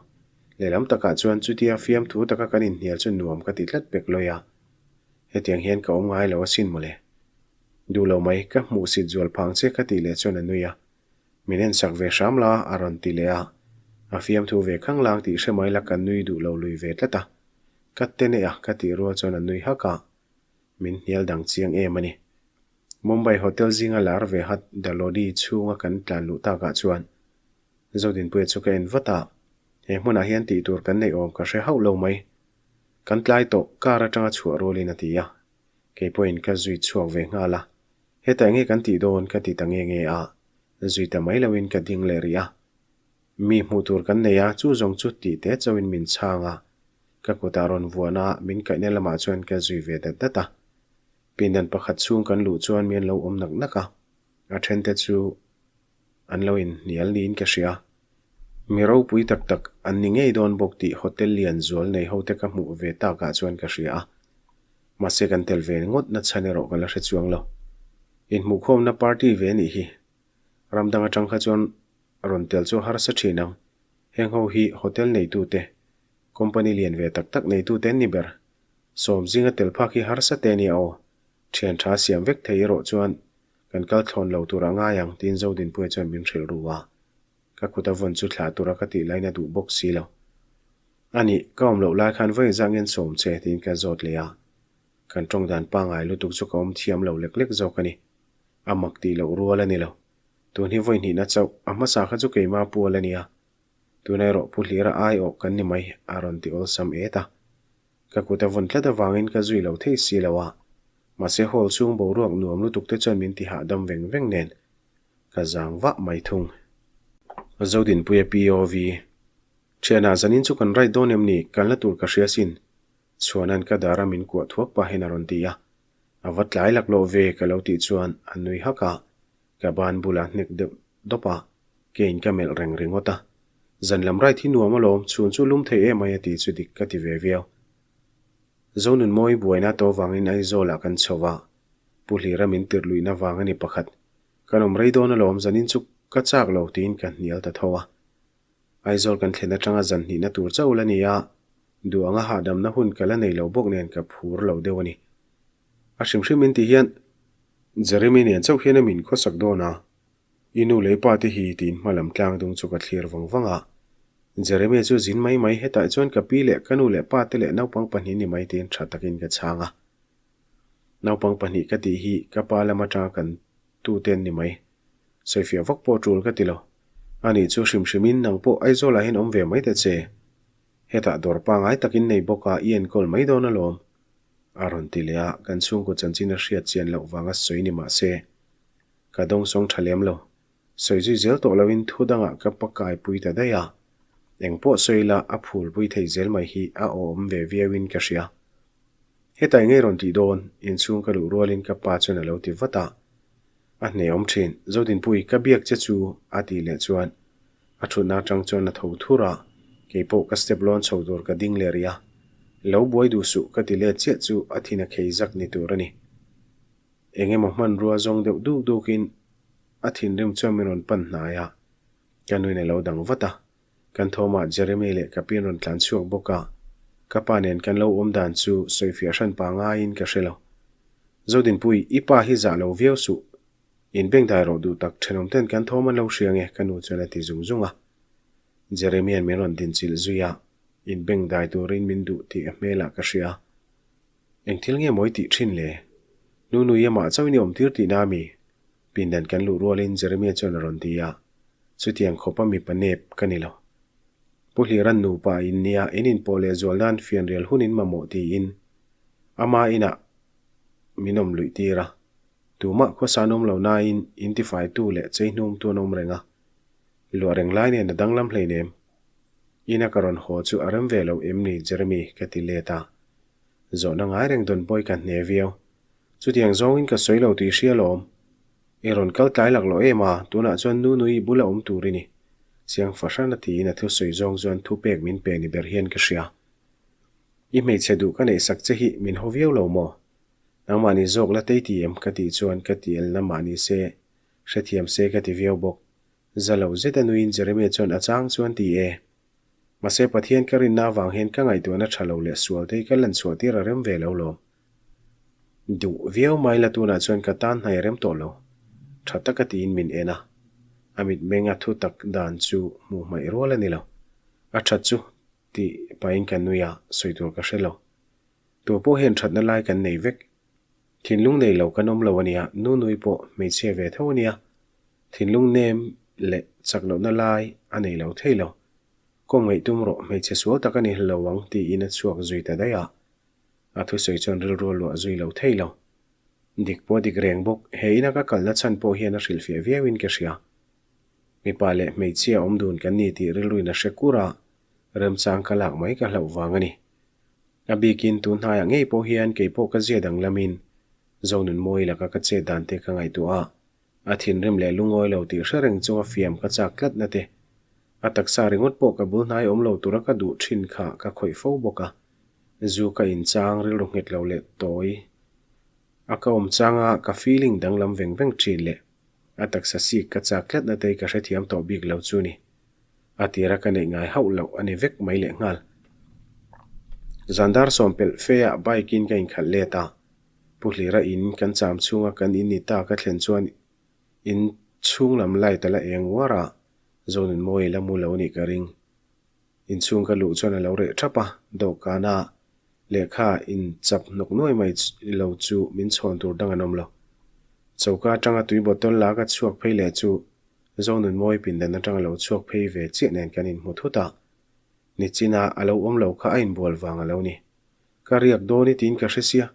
Lehlam takah chuan chutia fiamthu taka kan inhnial chu nuam ka ti tlat pek lawi a. Hetiang hian ka awm ngai lo asin mawle. Duh lo mai, ka hmuhsit zual phang che ka tih leh chuan a nui a. Min en sak ve hram la, a rawn ti leh a. A fiamthu ve khang lang tih hre mai la ka nui duh lo lui ve tlat a. Ka te neih a, ka tih rual chuan a nui hak a. Min hnial dang chiang em a ni. Mumbai hotel zinga lar ve hat The Lodi chhunga kan tlan luh takah chuan Zodinpuia chu ka en vat a, he hmunah hian tih tur kan neih awm ka hre hauh lo mai. Kan tlai tawh car atanga chhuah rualin a ti a, kei pawhin ka zui chhuak ve nghal a, hetah enge kan tih dawn ka ti ta nge nge a, zui ta mai loin ka ding leh rih a. Mi hmuh tur kan nei a, chu zawng chu tih te chauhin min chhang a, ka kutah rawn vuahna a min kaihna lamah chuan ka zui ve dat dat a. Pindan pakhat chhung kan luh chuan mi an lo awm nak nak a, a thente chu an lo inhnial niin ka hria. Mi ropui tak tak an ni ngei dawn bawk tih hotel lian zual nei hote ka hmuh ve takah chuan ka hria a. Mahse kan tel ve ngawt na chhan erawh ka la hre chuang lo. Inhmuhkhawmna party ve nih hi. Ram dang atang kha chuan rawn tel chu a harsa thin ang. Heng ho hi hotel neitute, company lian ve tak tak neitute an ni ber. Sawm zinga tel phak hi harsa te ania aw. Thian tha siam vek thei erawh chuan kan kal thlawn lo tur a ngai ang tiin Zodinpuia chuan min hrilh ru a. Ka kut a vawn chu thlah tura ka tih lain a duh bawk si lo. A nih, ka awm loh lai khan vawi zah ngen sawm che tiin ka zawt leh a. Kan tawng dan pangngai lutuk chu ka awm thiam lo lek lek zawk a ni. A mak tih loh rual a ni lo. Tun hi vawi hnihna chauh, a hmasa kha chu keima pual a nia. Tuna erawh Pu Hlira aiawh kan ni mai a rawn ti awlsam et a. Ka kut a vawn tlat avangin ka zui lo thei si lo a, mahse hall chhung boruak nuam lutuk te chuan min ti hahdam veng veng nen ka zang vah mai thung. Zodinpuia POV, Thianah zanin chu kan ride dawn em ni? Kalna tur ka hria sin. Chhuanan ka dara min kuah thuak pahin a rawn ti a. A va tlai laklawh ve ka lo tih chuan a nui hak a, ka ban bulah hnek deuh dawp a, keiin ka melh reng ringawt a. Zan lam ride hi nuam alawm, chhun chu lum thei em mai a tih chu dik ka ti ve viau. Zonunmawi buaina to vangin Aizawlah kan chho a, Pu Hlira min tirh luihna vang a ni pakhat. Kan awm rei dawn alawm, zanin chu ka chak lo tiin ka hnial ta tho a. Aizawl kan thlen atanga zan hnihna tur chauh la ni a, duh anga hahdamna hun ka la nei lo bawk nen ka phur lo deuh a ni. A hrim hrim in tih hian Jeremy nen chauh hian a min khawsak dawn a, i nu leh i pa te hi tiin hma lam tlang dung chu ka thlir vang vang a. Jeremy chu zin mai mai hetah chuan ka pi leh ka nu leh pa te leh naupang pahnih ni mai tiin tha takin ka chhang a. Naupang pahnih ka tih hi ka pa lam atanga kan tute an ni mai. Sawifiah vak pawh tul ka ti lo. Ani chu hrim hrimin nang pawh Aizawlah hian awm ve mai ta che. Hetah dawr pangai takin nei bawk a i enkawl mai dawn alawm. A rawn ti leh a, kan chhungkaw chanchin a hriat chian loh vanga sawi ni mah se, ka dawngsawng tha lem lo. Sawi zui zel tawh loin thu dangah ka pakai pui ta daih a. Eng pawh sawi la a phul pui thei zel mai hi a awm ve viauin ka hria. Hetah eng nge rawn tih dawn? Inchhung ka luh rualin ka pa chuan a lo ti vat a. A hneawm thin. Zodinpui, ka biak che chu a tih leh chuan a thutna atang chuan a tho thur a, keipawh ka step lawn chho tur ka ding leh rih a. Lo buai duh suh ka ti let chiah chu a thin a khei zak ni tur a ni. Eng emaw hmanrua zawng deuh duk dukin a thinrim chuan min rawn pan hnai a, ka nuin a lo dang vat a. Kan thawmah Jeremy leh ka pian rawn tlan chhuak bawk a, ka pa nen kan lo awm dan chu sawifiah hran pa ngaiin ka hre lo. Zodinpui, i pa hi zah lo viau suh. In bengdai rawh duh tak thenawm ten kan thawm an lo hria nge ka nu chuan a ti zung zung a. Jeremy-a'n min rawn dinchilh zui a, in bengdai turin min duh tih a hmelah ka hria. Eng thil nge mawi tih thin le? Nunui amah chauhin i awmtir tihna a mi? Pindan kan luh rualin Jeremia chuan a rawn ti a, Chutiang khawpa mipa nep ka ni lo. Pu Hliran nupa in nia in inpawh leh zual nan fianrial hun in mamawh tiin ama inah min awm luih tir a. Tumah khawsa an awm lo nain in tifaitu leh chei hnumtu an awm reng a. Luah reng lai nen a danglam hleinem. Ina ka rawn haw chu a rem ve lo em ni Jeremy ka ti let a. Zawhna ngai reng dawn pawi ka hne viau. Chutiang zawngin ka sawi lo tih hria lawm. I rawn kal tlai lak lo em a, tunah chuan nu nui bula awm tur i ni. Chiang fahran a tiin a thusawi zawng chuan thupek min pe ni ber hian ka hria. I hmeichhe duh ka neihsak che hi min haw viau lo maw? Nangmahni zawk la tei ti em ka tih chuan ka ti elna mahni se, hrethiam se ka ti viau bawk. Za lo zet a nuiin Jeremia chuan a chang chuan ti e. Mahse Pathian ka rinna avang hian ka ngaihtuahna tha lo leh sual te hi ka lanchhuah tir a rem ve lo lawm. Duh viau mai la tunah chuan ka tan hnai a rem tawh lo. Tha taka tiin min en a. A mitmeng a thu tak dan chu hmuh hmaih rual a ni lo. A that chu tih pahin ka nui a, sawi tur ka hre lo. Tu pawh hian thatna lai kan nei vek. Thinlung nei lo kan awm lo a nia, nu nui pawh hmeichhia ve tho a nia. Thinlung nem leh chak lohna lai a nei lo thei lo. Kawm ngaih tum rawh, hmeichhe sual tak a ni hlo ang tiin a chhuak zui ta daih a. A thusawi chuan rilru a luah zui lo thei lo. Dik pawh a dik reng bawk, he ina ka kalna chhan pawh hian a hrilhfiah viauin ka hria. Mipa leh hmeichhia awm dun kan ni tih rilruin a hre kur a, remchang ka lak mai ka hlauh vang a ni. A bikin tun hnaiah ngei pawh hian kei pawh ka zia danglamin Zonunmawi laka ka chet dan te ka ngaihtuah a, A thinrim leh lungawi lo tih hre reng chunga fiam ka chak tlatna te, a taksa ringawt pawh ka bul hnai awm lo tura ka duh thin kha ka khawih fo bawk a. Zu ka inchang rilru nghet lo leh tawi a ka awm changa ka feeling danglam veng veng thin leh a taksa sik ka chak tlatna te hi ka hrethiam tawh bik lo chu ni. A tira ka neih ngai hauh loh a ni vek mai leh nghal. Zandar sawmpelh fe ah bike in ka inkhalh let a. Pu Hlira in kan cham chhunga kan in ni ta ka thlen chuan in chhung lam light a la eng uar a, Zonunmawi la mu lo nih ka ring. In chhung ka luh chuan a lo reh thap a, dawhkana lehkha in chap hnawk nuai mai lo chu min chhawn tur dang an awm lo. Choka atanga tui bottle la ka chhuak phei leh chu Zonunmawi pindan atanga lo chhuak phei ve chiah nen kan inhmu thut a, nichina a lo awm lo kha a inbual vang a lo ni. Ka riak dawn i tiin ka hre sia,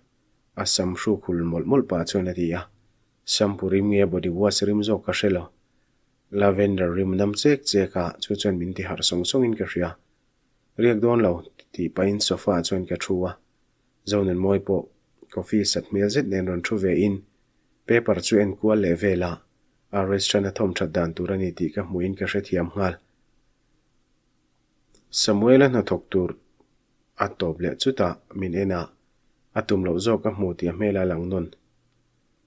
a sam hruk hul mawlh mawlh pah chuan a ti a. Shampoo rim nge body wash rim zawk ka hre lo. Lavender rim nam chek chek a, chu chuan min ti harh sawng sawngin ka hria. Riak dawn lo, tih pahin sofa ah chuan ka thu a. Zonunmawi pawh coffee sat hmel zet nen rawn thu ve in paper chu en kual leh vel a, a restaurant a thawm that dan tur a ni tih ka hmuhin ka hrethiam nghal. Samuel-a hnathawk tur a tawp leh chutah min en a, a tum loh zawk a hmu tih a hmel a lang nawn.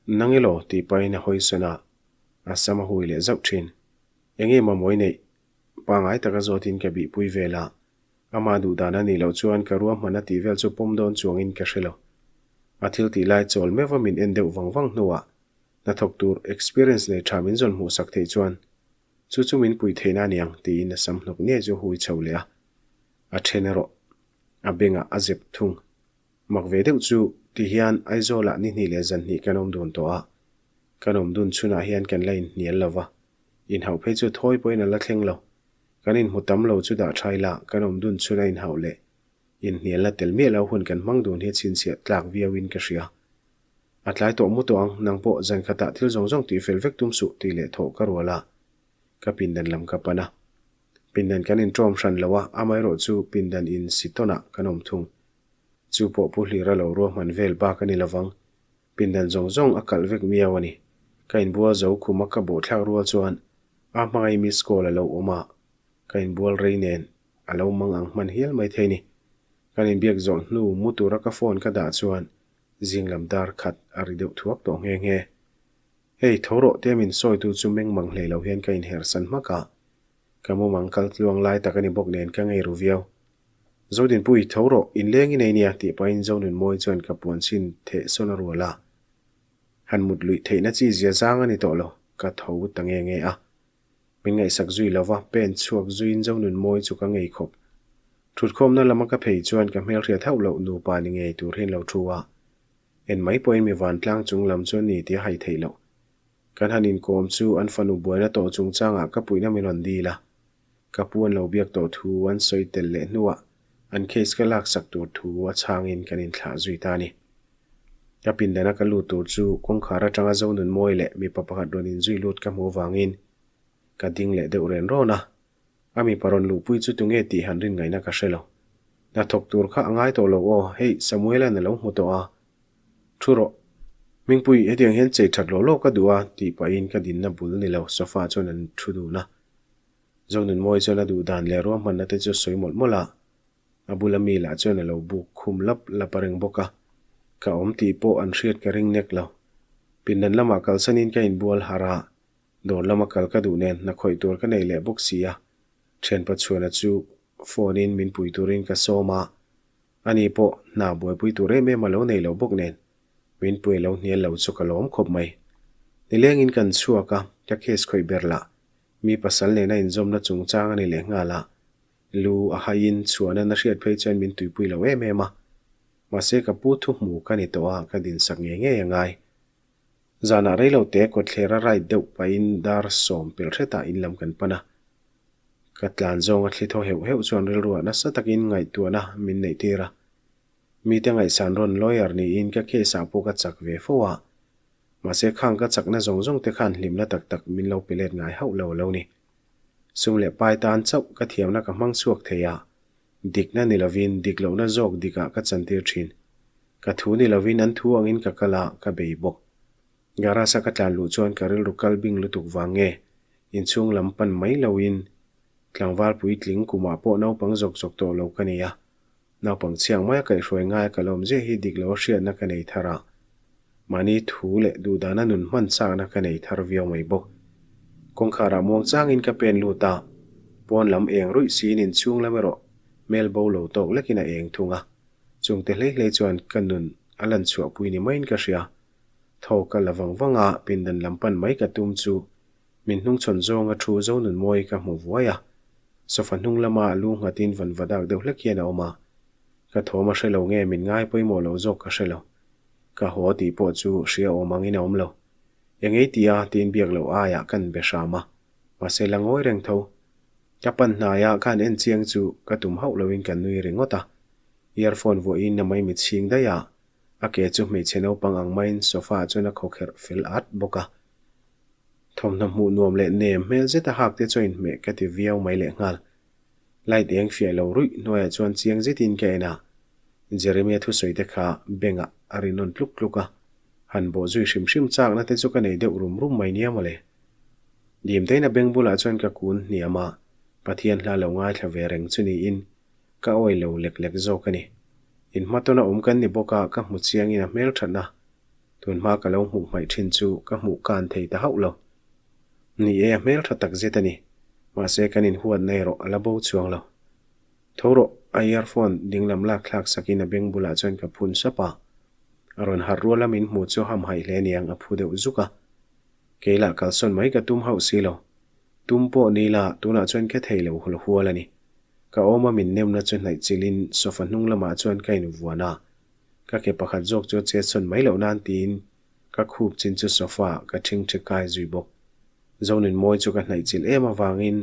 Nang elaw tih pahin a hawi sawn a, a sam a hui leh zauh thin. Enge mamawh i neih? Pangai taka zawtin ka bihpui vel a, amah duh dan a nih loh chuan ka ruahman a tih vel chu pawm dawn chuangin ka hre lo. A thil tih lai chawl meuh a min en deuh vang vang hnuah hnathawk tur experience nei tha min zawn hmuhsak theih chuan chu chu min pui theihna a niang tiin a sam hnawk niai chu hui chho leh a, a then erawh a bengah a zep thung. Mak ve deuh chu ti hian Aizawlah ni hnih leh zan hnih kan awm dun tawh a, kan awm dun chhunah hian kan la inhnial lo va, inhauh phei chu thawi pawhin a la thleng lo. Kan inhmu tam lo chu dah tha ila kan awm dun chhun a inhauh leh inhnialna tel miah lo hun kan hmang dun hi chhinchhiah tlak viauin ka hria. A tlai tawh mu tawh ang, nang pawh zan khatah thil zawng zawng tihfel vek tum suh tih leh thawh ka rual a, ka pindan lam ka pan a. Pindan kan inṭawm hran lo a, amaherawh chu pindan in si tawnah kan awm thung. Chu pawh Pu Hlira lo ruahman vel bak a ni lovang. Pindan zawng zawng a kalh vek miau a ni. Ka inbual zo khum a ka bawhthlak rual chuan a hmangaih miss call a lo awm a, ka inbual rei nen a lo mang ang hman hial mai thei ni. Kan inbiak zawh hnu mu tura ka phone ka dah chuan zing lam dar khat a ri deuh thuak tawh nghe nghe. Hei, tho rawh tia min sawitu chu meng mang hlei lo hian ka inhersan hmak a. Ka mumang kal tluang lai tak a ni bawk nen ka ngei ru viau. Zodinpui, tho rawh, inleng i nei nia tih pahin Zonunmawi chuan ka puan chhin theh sawn a rual a. Han mut luih theihna chi zia zang a ni tawh lo, ka tho ta nge nge a. Min ngaihsak zui lo va, pen chhuak zuiin Zonunmawi chu ka ngei khawp. Thutkhawmna lama ka phei chuan ka hmelhriat hauh loh nupa ni ngei tur hian lo thu a. En mai pawhin mi vantlang chung lam chu a ni tih a hai theih loh. Kan han inkawm chu an fanu buaina tawh chungchangah ka puihna min rawn dil a. Ka pu an lo biak tawh thu an sawi tel leh hnuah an case ka laksak tur thu a chhangin kan inthlah zui ta a ni. Ka pindana ka lut tur chu kawngkhar atanga Zonunmawi leh mipa pakhat rawn inzui lut ka hmuh avangin ka ding leh deuh ren rawn a. A mipa rawn luhpui chu tunge tih han rin ngaihna ka hre lo. Hnathawk tur kha a ngai tawh lo aw, hei Samuela'n a lo hmu tawh a. Thu rawh. Hmingpui, hetiang hian chei that law law ka duh a tih pahin ka dinna bul ni lo sofa chuan an thu dun a. Zonunmawi chuan a duh dan leh ruahmanna te chu sawi mawlh mawlh a, a bula mi lah chuan a lo buk khum lap lap a reng bawk a, ka awm tih pawh an hriat ka ring nek lo. Pindan lamah kalsanin ka inbual harh a, dawr lama kal ka duh nen hna khawih tur ka nei leh bawk si a, thianpa chhuana chu phone in min pui turin ka sawm a, ani pawh hna buaipui tur em em a lo nei lo bawk nen min pui lo hnial lo chu ka lawm khawp mai. Nilengin kan chhuak a, ka case khawih ber lah Mi pasal nena inzawmna chungchang a ni leh nghal a, lu a haiin chhuahna na hriat phei chuan min tuipui lo em em a. Mahse ka pu thu hmu ka ni tawh a, ka dinsak ngei ngei a ngai. Zanah rei lo te kawtthler a ride deuh pahin dar sawm pelh hretah in lam kan pan a. Ka tlan zawnga thli thaw heuh heuh chuan rilruah nasa takin ngaihtuahna min neih tir a. Mite ngaihsan rawn lawyer niin ka case ah pawh ka chak ve fo a, Mahse khang ka chakna zawng zawng te khan hlimna tak tak min lo pe let ngai hauh lo lo ni. Sum leh pai tan chauh ka thiamna ka hmang chhuak thei a, dikna ni lovin dik lohna zawk dikah ka chantir thin. Ka thu ni lovin an thu angin ka kal a, ka bei bawk. Garage a ka tlan luh chuan ka rilru kal bing lutuk vang nge inchhung lam pan mai loin tlangval puitling kumah pawh naupang zawk zawk tawh lo ka nei a, Naupang chhiang maia kaihhruai ngai ka lawm ziah hi dik lo a hriatna ka nei thar a, mahni thu leh duhdana nun hman chakna ka nei thar viau mai bawk. Kawngkharah muang changin ka pen lut a, pawn lam eng ruih siin inchhung lam erawh hmel bo lo tawk lekin a eng thung a, chungte hlei hlei chuan ka nun a lan chhuahpui ni maiin ka hria. Thaw ka la vang vang a, pindan lam pan mai ka tum chu Min hnungchhawn zawnga thu Zonunmawi ka hmu vuai a, sofa hnung lama a lu nghatin van va dak deuh hlek hian a awm a. Ka thawm a hre lo nge min ngai pawimawh lo zawk ka hre lo. Ka haw tih pawh chu hria awm angin a awm lo. Eng ei tia tiin biak loh aiah kan be hram a, mahse la ngawi reng tho. Ka pan hnaia khan en chiang chu ka tum hauh loin ka nui ringawt a. Earphone vuahin a maimi chhing daih a, a ke chu hmeichhe naupang ang maiin sofa ah chuan a khawkherh fel at bawk a. Thawmhnaw hmuh nuam leh nem hmel zeta hak te chu a inhmeh ka ti viau mai lehnghal. Light eng fiah lo ruih hnuaiah chuan chiang zetin ka en a, Jeremia thusawi te kha bengah a ri nawn tluk tluk a, han bawh zui hrim hrim chakna te chu ka nei deuh rum rum mai nia mawle. Dimteina beng bulah chuan ka kun hniam a, Pathian hla lo ngaithla ve reng chu niin ka awi lo lek lek zawk a ni. Inhmatawna awm kan ni bawk a, ka hmu chiangin a hmelthatna tunhma ka lo hmuh hmaih thin chu ka hmuh kan thei ta hauh lo. Ni e, a hmeltha tak zet a ni. Mahse kan inhuatna erawh a la bo chuang lo. Tho rawh, a earphone dinglam lak thlak sakin a beng bulah chuan ka phun sap a. A rawn harh rual a min hmuh chu hamhaih hle niang a phu deuh zuk a. Kei lah kalsawn mai ka tum hauh si lo. Tum pawh ni la, tunah chuan ka thei lo hul hual a ni. Ka awma min nemna chu hnaih chilhin sofa hnung lamah chuan ka invuan a. Ka ke pakhat zawk chu chetsawn mai loh nan tiin ka khup chin chu sofa ah ka ṭhingṭhi kai zui bawk. Zoninmawi chu ka hnaih chilh em avangin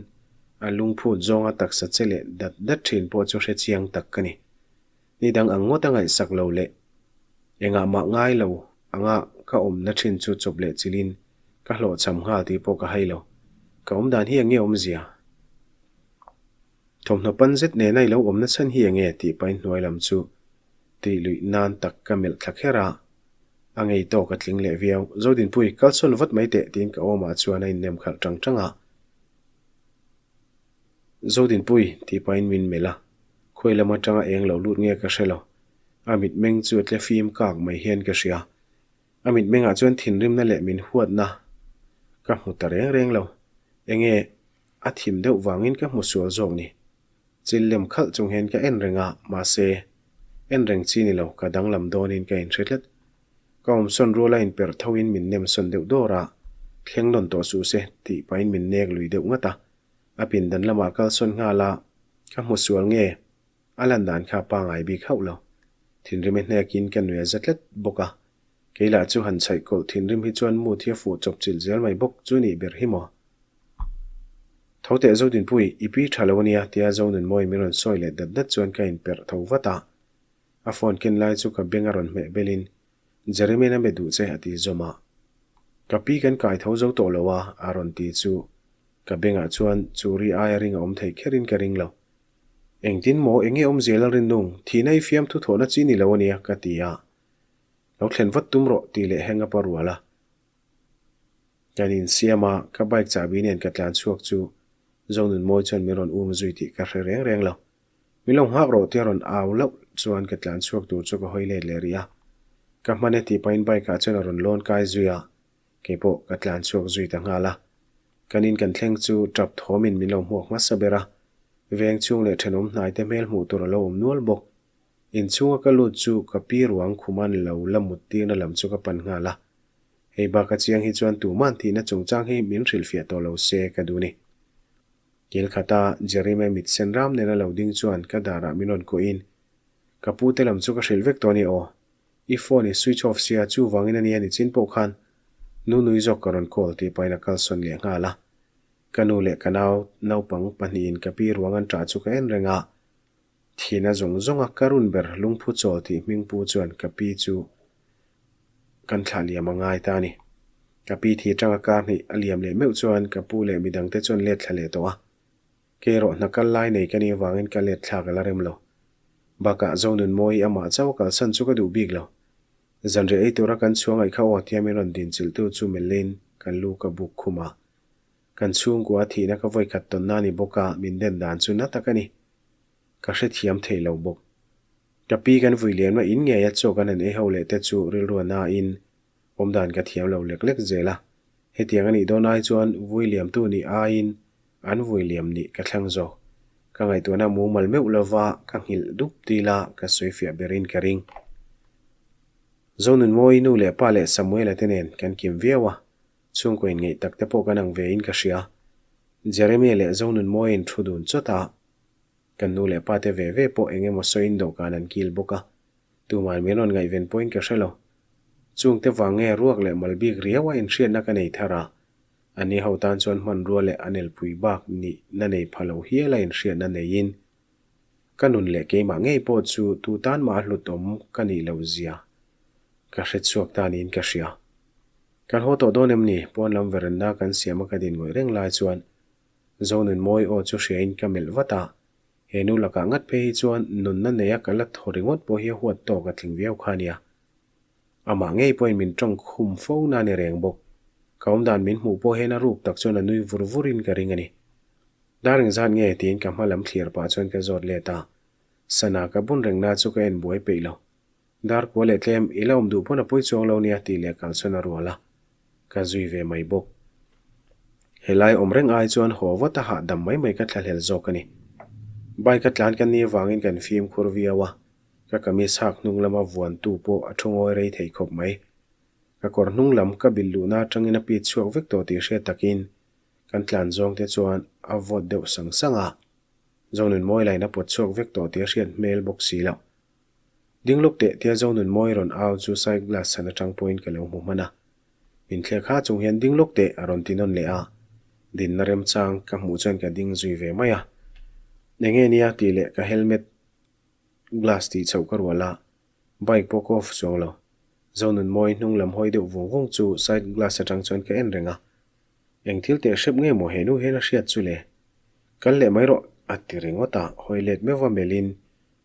a lungphut zawnga taksa che leh dat dat ṭhin pawh chu hre chiang tak ka ni. Ni dang ang ngawt a ngaihsak lo leh engah mah ngai lo anga ka awmna ṭhin chu chawp leh chilhin ka hlawhchham nghal tih pawh ka hai lo. Ka awm dan hi eng nge awmzia? Thawmhnaw pan zet nena i lo awmna chhan hi eng nge? tih pahin hnuai lam chu tih luih nan tak ka melh thla kher a, a ngei tawk a tling leh viau. Zodinpui, kalsawn vat mai teh tiin ka awmah chuan a innem khalh tang tang a. Zodinpui, tih pahin min melh a, khawi lam atanga eng lo lut nge ka hre lo. A mitmeng chu a tle fim kak mai hian ka hria. A mitmengah chuan thinrimna leh min huatna ka hmu ta reng reng lo. Enge a thim deuh vangin ka hmu sual zawk ni. Chil lem khalh chung hian ka en reng a, mahse, en reng chi ni lo, ka danglam dawnin ka inhre tlat. Ka awmsawn ruala inperh thoin min nemsawn deuh dawr a, thleng nawn tawh suh se tih pahin min nek lui deuh ngat a. A pindan lamah kalsawn nghal a, ka hmu sual nge? A lan dan kha pangai bik hauh lo. Thinrim e hnekin ka nui a za tlat bawk a. Kei lah chu han chhaih kawlh thinrim hi chuan mood hi a fuh chawp chilh zel mai bawk chu nih ber hi maw? Tho teh Zodinpui, i pi tha lo ania tia Zonunmawi min rawn sawi leh dat dat chuan ka inperh tho vat a. A phone ken lai chu ka beng a rawn hmeh belin, Jeremy'n a be duh che a ti zawm a. Ka pi kan kai tho zo tawh lo a, a rawn ti chu ka bengah chuan chu ri aia ring a awm thei kherin ka ring lo. Engtin maw, enge awmzia Lalrinnung, thihna i fiamthu thawhna chi ni lo ania ka ti a. Lo thlen vat tum rawh tih leh hang up a rual a. Kan insiam a, ka bike chahbi nen ka tlan chhuak chu Zonunmawi chuan min rawn um zui tih ka hre reng reng lo. Min lo nghak rawh tia rawn au loh chuan ka tlan chhuak tur chu ka hawi let leh rih a. Ka hman e tih pahin bike ah chuan a rawn lawn kai zui a, kei pawh ka tlan chhuak zui ta nghal a. Kan in kan thleng chu tap thawmin min lo hmuak hmasa ber a, veng chhung leh thenawm hnai te hmel hmuh tur a lo awm nual bawk. Inchhunga ka lut chu ka pi ruang khuman lo la mut tirna lam chu ka pan nghal a. Hei bak a chiang hi chuan tuman thihna chungchang hi min hrilhfiah tawh lo se ka duh ni. Kil khata Jeremy mit sen ram nena lo ding chuan ka darah min rawn kuahin, Ka pu te lam chu ka hrilh vek tawh a ni aw. I phone i switch off sia chuvangin a nia nichin pawh khan nu nui zawk ka rawn call tih pahin a kalsawn leh nghal a. Ka nu leh ka nau naupang pahnihin ka pi ruang an ṭah chu ka en reng a. Thihna zawng zawnga ka run ber lungphu chawl tih hming pu chuan ka pi chu kan thlah liam a ngai ta a ni. Ka pi thi atanga kar hnih a liam leh meuh chuan ka pu leh midangte chuan let thla leh tawh a. Kei erawh hna kal lai nei ka nih avangin ka let thlak a la rem lo. Bakah Zonunmawi amah chauh a kalsan chu ka duh bik lo. Zanriah ei tura kan chhuang aih kha aw tia min rawn din chilhtu chu melhin kan lu ka buk khum a. Kan chhungkua thihna ka vawikhat tawnna a ni bawk a, min den dan chu na tak a ni. Ka hrethiam thei lo bawk. Ka pi kan vui lianma in ngei a chaw kan han ei ho leh te chu rilru a na in awmdan ka thiam lo lek lek zel a. Hetiang a nih dawn ai chuan vui liamtu nih aiin an vui liam nih ka thlang zawk. Ka ngaihtuahna mumal meuh lova ka nghilh dup tila ka sawi fiah berin ka ring. Zonunmawi nu leh pa leh Samuela te nen kan kim viau a, chhungkaw inngeih tak te pawh kan ang ve in ka hria. Jeremia leh Zonunmawiin thu dun chawt a. Kan nu leh pa te ve ve pawh eng emaw sawiin dawhkan an kil bawk a, tuman min rawn ngaihven pawhin ka hre lo. Chungte vang nge ruak leh mal bik riau a inhriatna ka nei thar a, ani ho tan chuan hmanrua leh a nelpui bak nihna nei pha lo hial a inhriatna neiin. Ka nun leh keimah ngei pawh chu tu tan mah a hlut awm ka nih loh zia ka hre chhuak ta niin ka hria. Kan haw tawh dawn em ni? Pawn lam veranda kan siam a ka din ngawih reng lai chuan Zonunmawi aw chu hriain ka melh vat a, he nu lakah ngat phei hi chuan nunna neia ka la thaw ringawt pawh hi a huat tawk a tling viau kha nia. Amah ngei pawhin min tawng khum fo na ni reng bawk. Ka awmdan min hmuh pawh hian a ruk tak chuan a nui vur vurin ka ring a ni. Dar engzat nge tiin ka hma lam thlir pah chuan ka zawt let a. Sana ka bun reng na chu ka en buai peih lo. Dar kua leh tlem i la awm duh pawn a pawi chuang lo nia tih leh kal chuan a rual a. Ka zui ve mai bawk. Helai awm reng ai chuan haw vat a hahdam mai mai ka thlahlel zawk a ni. Bike a tlan ka ni avangin kan fimkhur viau a. Ka kamis hak hnung lama vuantu pawh a thu ngawi rei thei khawp mai. Ka kawr hnung lam ka bilh luhna atangin a pit chhuak vek tawh tih hriat takin kan tlan zawng te chuan a vawt deuh sang sang a. Zonunmawi lain a pawt chhuak vek tawh tih a hriat hmel bawk si loh. Ding lawk teh tia Zonunmawi rawn au chu side glass chhan atang pawhin ka lo hmu hman a. Min thlek ha chung hian ding lawk teh a rawn ti nawn leh a. Dinna remchang ka hmuh chuan ka ding zui ve mai a. Enge nia tih leh ka helmet Glass tih chhoh ka rual a, bike pawh ka off chuang lo. Zonunmawi hnung lam hawi deuh vung vung chu side glass atang chuan ka en reng a. Eng thil teh hrep nge maw he nu hian a hriat chu le? Kal leh mai rawh a ti ringawt a, hawi let meuh va melhin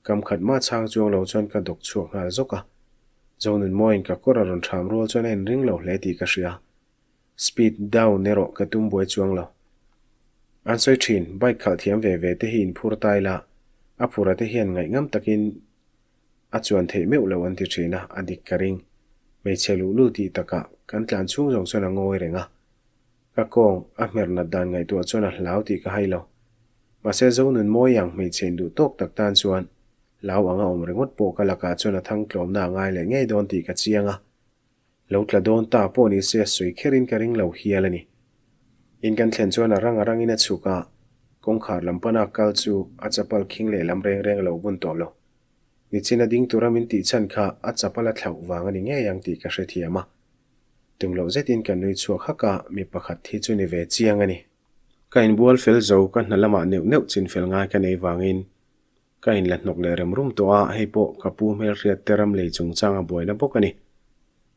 kam khat mah chhang chuang lo chuan ka dawk chhuak nghal zawk a. Zonunmawiin ka kawr a rawn ṭham rual chuan a inring lo hle tih ka hria. Speed down erawh ka tum buai chuang lo. An sawi thin, bike khalh thiam ve ve te hi inphur ta ila, a phura te hian ngaihngam takin a chuan theih meuh lo an ti thin a, a dik ka ring. Hmeichhe luhlul tih takah kan tlan chhung zawng chuan a ngawi reng a. Ka kawng a hmer nat dan ngaihtuah chuan a hlau tih ka hai lo. Mahse Zonun mawi ang hmeichhe induh tawk tak tan chuan hlau anga awm ringawt pawh ka lakah chuan a thangtlawmna a ngai leh ngei dawn tih ka chiang a. Lo tla dawn ta pawh ni se a sawi kherin ka ring lo hial a ni. In kan thlen chuan a rang a rangin a chhuk a, kawngkhar lam pana kal chu a chapal khing leh lam reng reng a lo bun tawh lo. Nichin a ding tura min tih chhan kha a chapal a thlauh vang a ni ngei ang tih ka hrethiam a. Tum loh zetin ka nui chhuak hak a, mi pakhat hi chu ni ve chiang a ni. Ka inbual fel zo ka hna lamah neuh neuh chin fel ngai ka nei vangin Ka inla hnawk leh rem rum tawh a, hei pawh ka pu hmelhriat te ram lei chungchang a buaina bawk a ni.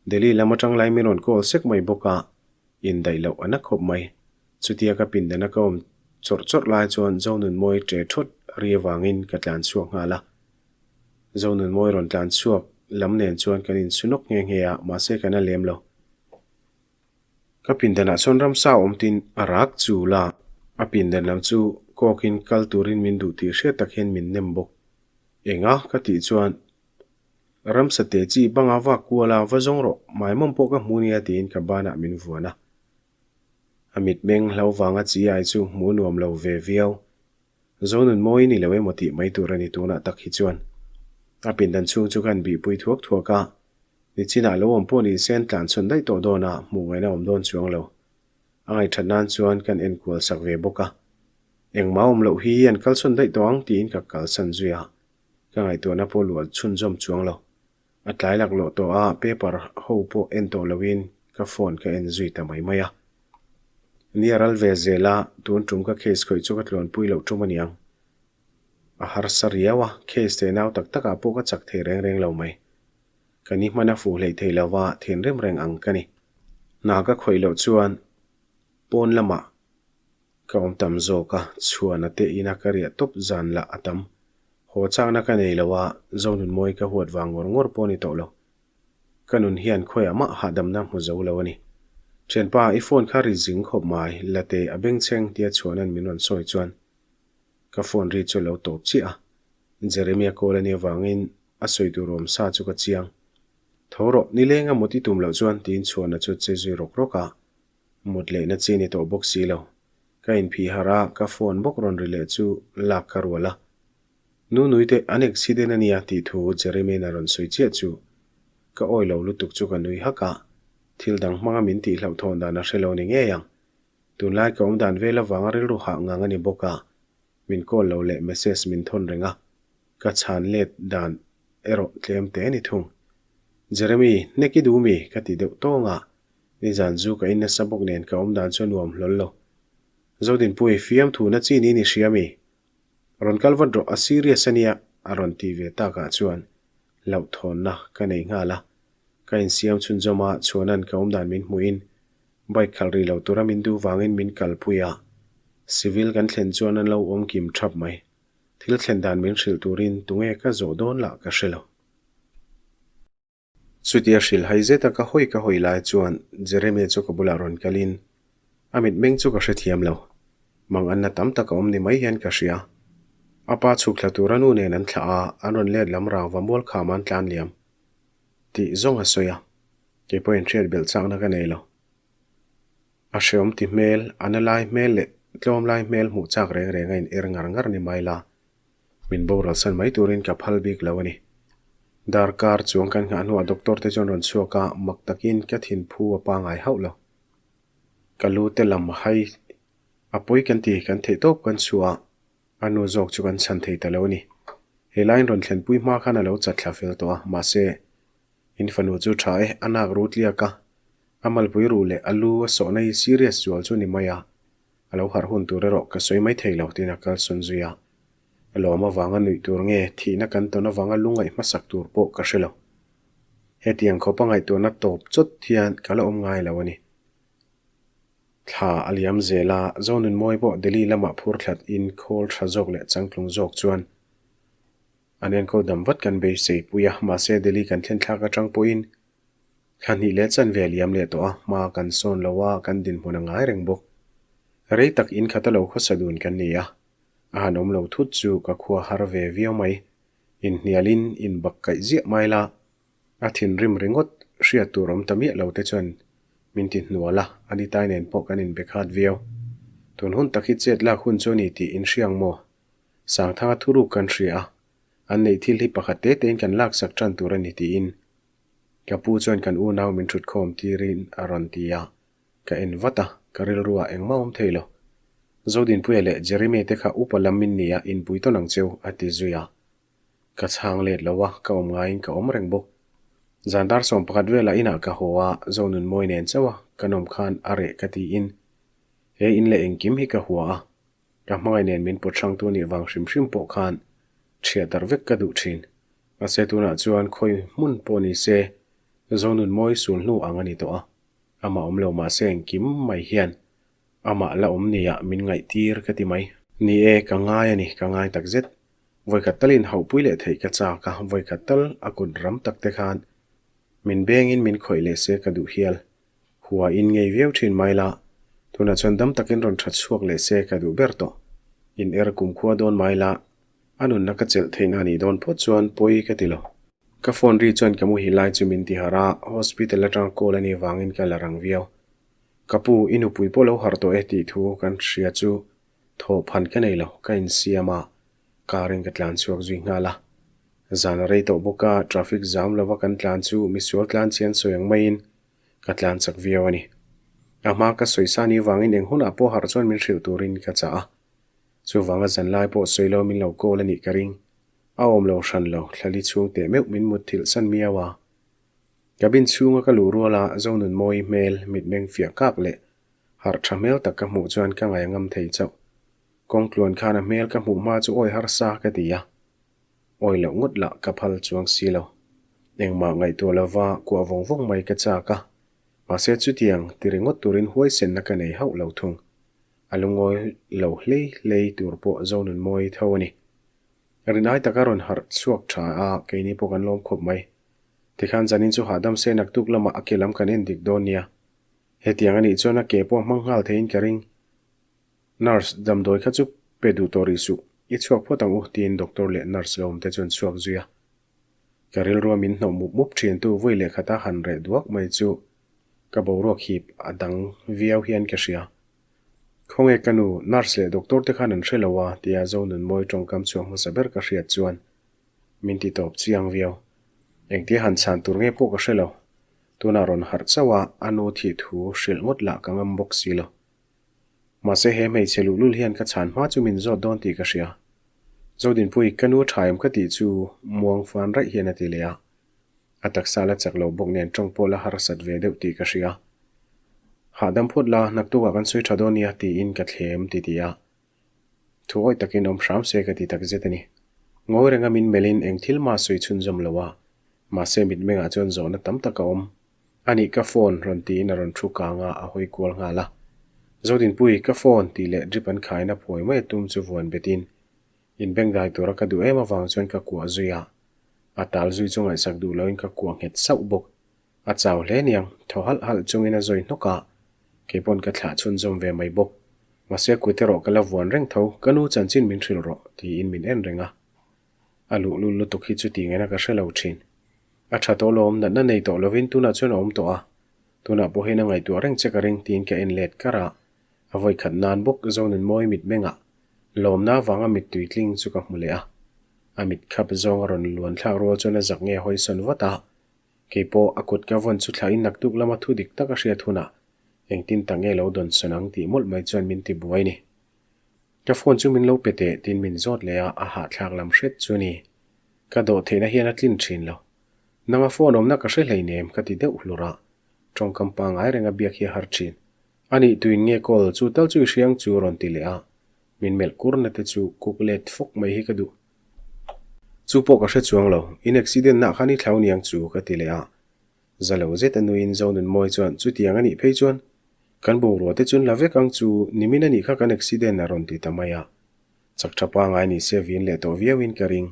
Delhi lam atang lai min rawn call sek mai bawk a, indaih loh a na khawp mai. Chutia ka pindana ka awm chawrh chawrh lai chuan Zonunmawi ṭe ṭhawt ri avangin ka tlan chhuak nghal a. Zonunmawi rawn tlan chhuak lam nen chuan kan insu nawk nghe nghe a, mahse kan a lem lo. Ka pindanah chuan ramsa awm tin a rak chul a, a pindan lam chu kawkin kal turin min duh tih hriat tak hian min nem bawk. Enga? ka tih chuan Ramsa te chi banga vak kual a, va zawng rawh, maimawm pawh ka hmu nia tiin ka banah min vuan a. A mitmeng hlo vanga chi ai chu hmuh nuam lo ve viau. Zonun mawi ni lo emaw tih mai tur a ni tunah tak hi chuan. A pindan chhung chu kan bihpui thuak thuak a, nichinah lo awm pawh ni se an tlan chhawn daih tawh dawn a, hmuh ngaihna awm dawn chuang lo. A ngaihthat nan chuan kan enkual sak ve bawk a. Engmah awm loh hi an kal chhawn daih tawh ang tiin ka kalsan zui a, ka ngaihtuahna pawh luah chhunzawm chuang lo. A tlai laklawh tawh a, paper ho pawh en tawh loin ka phone ka en zui ta mai mai a. Ni a ral ve zel a, tun tum ka case khawih chu ka tluanpui loh tum a niang. A harsa riau a, case teh nau tak takah pawh ka chak thei reng reng lo mai. Ka ni hman a fuh hleih thei lo va, thinrim reng ang ka ni. Hna ka khawih loh chuan pawn lamah Ka awm tam zawk a, chhuana te ina ka riah tawp zan lah a tam. Haw chakna ka nei lo a, Zonunmawi ka huat vang ngawr ngawr pawh a ni tawh lo. Ka nun hian khawiah mah hahdamna hmu zo lo a ni. Thianpa, i phone kha ri zing khawp mai, la teh a bengchheng tia chhuahna'n min rawn sawi chuan ka phone ri chu a lo tawp chiah a. Jeremia call a nih avangin a sawi tur awm sa chu ka chiang. Tho rawh, nileng a mut i tum loh chuan tiin chhuahna chu che zui rawk rawk a. Mut lehna chi ni tawh bawk si lo. Ka inphih harh a, ka phone bawk rawn ri leh chu lak ka rual a. Nu nui teh, an accident a nia tih thu Jeremy-in a rawn sawi chiah chu ka awi lo lutuk chu ka nui hak a. Thil dang hmanga min tih hlauhthawn dan a hre lo ni ngei ang. Tunlai ka awm dan vel avanga rilru hah ngang a ni bawk a, min call lo leh message min thawn reng a, ka chhan let dan erawh tlem te a ni thung. Jeremy, hnek i duh mi? ka ti deuh tawng a. Nizan zu ka in nasa bawk nen ka awm dan chu a nuam hlawl lo. Zodinpui, fiamthu na chi niin i hria mi? Rawn kal vat rawh, a serious a nia, a rawn ti ve takah chuan hlauhthawnna ka nei nghal a. Ka insiam chhunzawm a, Chhuana'n ka awmdan min hmuhin bike khalh rih lo tura min duh vangin min kalpui a. Civil kan thlen chuan an lo awm kim thap mai. Thil thlen dan min hrilh turin tunge ka zawh dawn lah ka hre lo. Chutia hrilhhai zeta ka hawi ka hawi lai chuan Jeremia chu ka bulah rawn kalin a mitmeng chu ka hrethiam lo. Mang anna tam tak a awm ni mai hian ka hria. A pa chhuk thla tura nu nen an thlah a, an rawn let lam rangva mual kham an tlan liam tih zawng a sawi a, kei pawhin hriat belh chakna ka nei lo. A hreawm ti hmel, a na lai hmel leh tlawm lai hmel hmuh chak reng reng a in er ngar ngar ni mai la. Min boral san mai turin ka phal bik lo a ni. Darkar chuang kan nghah hnuah doctor te chuan rawn chhuak a, mak takin ka thinphu a pangai hauh lo. Ka lu te lam hai a pawi kan ti, kan theih tawp kan chhuah a, a nu zawk chu kan chhan thei ta lo a ni. He laiin rawn thlenpui hma khan a lo chat thla fel tawh a, mahse, in fanu chu tha e, a nak ru tliak a, a malpui ruh leh a lu a sawhna hi serious zual chu ni mai a, A lo harh hun tur erawh ka sawi mai thei lo tiin a kalsawn zui a. A lawm avanga nuih tur nge thihna kan tawn avanga lungaih hmasak tur pawh ka hre lo. Hetiang khawpa ngaihtuahna tawp chawt hian ka la awm ngai lo a ni. Thla a liam zel a, Zonunmawi pawh Delhi lamah phur thlat in khawl tha zawk leh changtlung zawk chuan an enkawl dam vat kan beisei pui a, mahse Delhi kan thlen thlak atang pawhin Thla hnih leh chanve a liam leh tawh a, hma kan sawn lo a, kan dinhmun a ngai reng bawk. Rei tak in khat a lo khawsa dun kan ni a, a han awm lo thut chu ka khua har ve viau mai. Inhnialin inbak kaih ziah mai la, a thinrim ringawt hriat tur awm ta miah lo te chuan min ti hnual a, a nitai nen pawh kan inbe khat viau. Tun hun tak hi chet lak hun chu a ni tih in hria ang maw? Sangthanga thuruk kan hria a, an neih thil hi pakhat te tein kan laksak tan tur a ni tiin Ka pu chuan kan unau min thut khawm tirin a rawn ti a, ka en vat a, ka rilru ah engmah awm thei lo. Zodinpuia leh Jeremy te kha upa lam min nia inpui tawn ang cheu a ti zui a. Ka chhang let lo a, ka awm ngaiin ka awm reng bawk. Zan dar 11 velah inah ka haw a, Zonunmawi nen chauh a ka nawm khan a reh ka tiin he in leh engkim hi ka hua a, Ka hmangaih nen min pawt hrangtu nih vang hrim hrim pawh khan chhiah darh vek ka duh thin. Mahse tunah chuan khawi hmun pawh ni se Zonun mawi sul hnu ang a ni tawh a, amah awm lo mahse engkim mai hian amah la awm nia min ngaihtir ka ti mai. Ni e, ka ngai a ni, ka ngai tak zet. Vawikhat talin hauhpui leh theih ka chak a, vawikhat tal a kut ram tak te khan min bengin min khawih leh se ka duh hial. Hua in ngei viau thin mai la, tunah chuan dam takin rawn that chhuak leh se ka duh ber tawh. In er kumkhua dawn mai la, a nunna ka chelh theihna a nih dawn phawt chuan pawi ka ti lo. Ka phone ri chuan ka muhil lai chu min ti harh a, hospital atanga call a nih vangin ka la rang viau. Ka pu, i nupui pawh lo harh tawh e tih thu kan hria chu thawh phan ka nei lo, ka insiam a, car in ka tlan chhuak zui nghal a. Zan a rei tawh bawk a, traffic zam lova kan tlan chu misual tlan chian sawi ang maiin ka tlan chak viau a ni. A hma ka sawi sa ni vangin eng hunah pawh harh chuan min hrilh turin ka chah a. Chuvanga zanlai pawh sawi lo min lo call a nih ka ring. A awm lo hran lo, thlali chhung teh meuh min mut thilh san miau a. Cabin chhunga ka luh ruala Zonunmawi hmel mitmeng fiah kak leh harh tha hmel tak ka hmuh chuan ka ngaih a ngam thei chauh. Kawngtluan khan a hmel ka hmuh hma chu awi harsa ka ti a. Awi loh ngawt lah ka phal chuang si lo. Engmah ngaihtuah lova kuah vawng vawng mai ka chak a. Mahse chutiang ti ringawt turin huaisenna ka nei hauh lo thung. A lungawi lo hlei hlei tur pawh Zonunmawi tho a ni. Rinai taka rawn harh chhuak tha a, keini pawh kan lawm khawp mai. Tikhan zanin chu hahdam se naktuk lamah a ke lam kan en dik dawn nia. Hetiang a nih chuan a ke pawh hmang nghal theiin ka ring. Nurse, damdawi kha chu pe duh tawh rih suh, i chhuak phawt ang u, tiin doctor leh nurse lo awm te chuan chhuak zui a. Ka rilrua min hnawh mup mup thiantu vui leh khata han reh duak mai chu ka boruak hip a dang viau hian ka hria. Khawnge ka nu, nurse leh doctor te khan an hre lo a, tia Zonunmawi tawngkam chhuak hmasa ber ka hriat chuan min ti tawp chiang viau. Engtia han chhan tur nge pawh ka hre lo. Tunah rawn harh chauh a, a nu thih thu hrilh ngawt lah ka ngam bawk si lo. Mahse he hmeichhe luhlul hian ka chhan hma chu min zawt dawn tih ka hria. Zodinpui, ka nu tha em ka tih chu muang fan raih hian a ti leh a. A taksa la chak lo bawk nen tawng pawh la harsat ve deuh tih ka hria. Hahdam phawt la, naktukah kan sawi tha dawn nia tiin ka thlem ti ti a. Thu awih takin awm hram se ka ti takzet a ni. Ngawi renga min melhin eng thil mah sawi chhunzawm lo a, mahse mitmengah chuan zawhna tam tak a awm. Anih ka phone rawn tiin a rawn thu kang a, a hawi kual nghal a. Zodinpui, ka phone tih leh drip an khaina phuai mai a tum chu vuan betin inbengdai tura ka duh em avang chuan ka kuah zui a. A tal zui chu ngaihsak duh loin ka kuah nghet sauh bawk. A chau hle niang, thaw halh halh chungin a zawi hnawk a, kei pawn ka thlah chhunzawm ve mai bawk. Mahse kut erawh ka la vuan reng tho, ka nu chanchin min hrilh rawh, tiin min en reng a. A luhlul lutuk hi chu tih ngaihna ka hre lo thin. A tha tawh lawm, natna nei tawh lovin tunah chuan a awm tawh a, tunah pawh hian a ngaihtuah reng che ka ring, tiin ka en let kar a. A vawikhat nan bawk Zonunmawi mitmengah lawmna avanga mittui tling chu ka hmu leh a. A mit khap zawng a rawn luan thlak rual chuan a zak nge hawisawn vat a, Kei pawh a kut ka vawn chu thlahin naktuk lama thu dik tak a hriat hunah engtin tak nge lo dawn sawn ang tih mawlh mai chuan min ti buai ni. Ka phone chu min lo pe teh tiin min zawt leh a, a hahthlak lam hret chu ni. Ka dawh theihna hian a tlin thin lo. Nanga phone awmna ka hre hleinem ka ti deuh hlur a, tawngkam pangngai renga biak hi a har thin. Anih tuin nge call chu tal chu i hriang chu rawn ti leh a, min melh kurna te chu kuk let fawk mai hi ka duh. Chu pawh ka hre chuang lo, in accident nah khan i thlau niang chu ka ti leh a. Za lo zet a nuin Zonunmawi chuan chutiang a nih phei chuan kan bungrua te chun la vek ang chu nimin a nih kha kan accident a rawn ti ta mai a. Chak tha pangai ni se vin leh tawh viauin ka ring.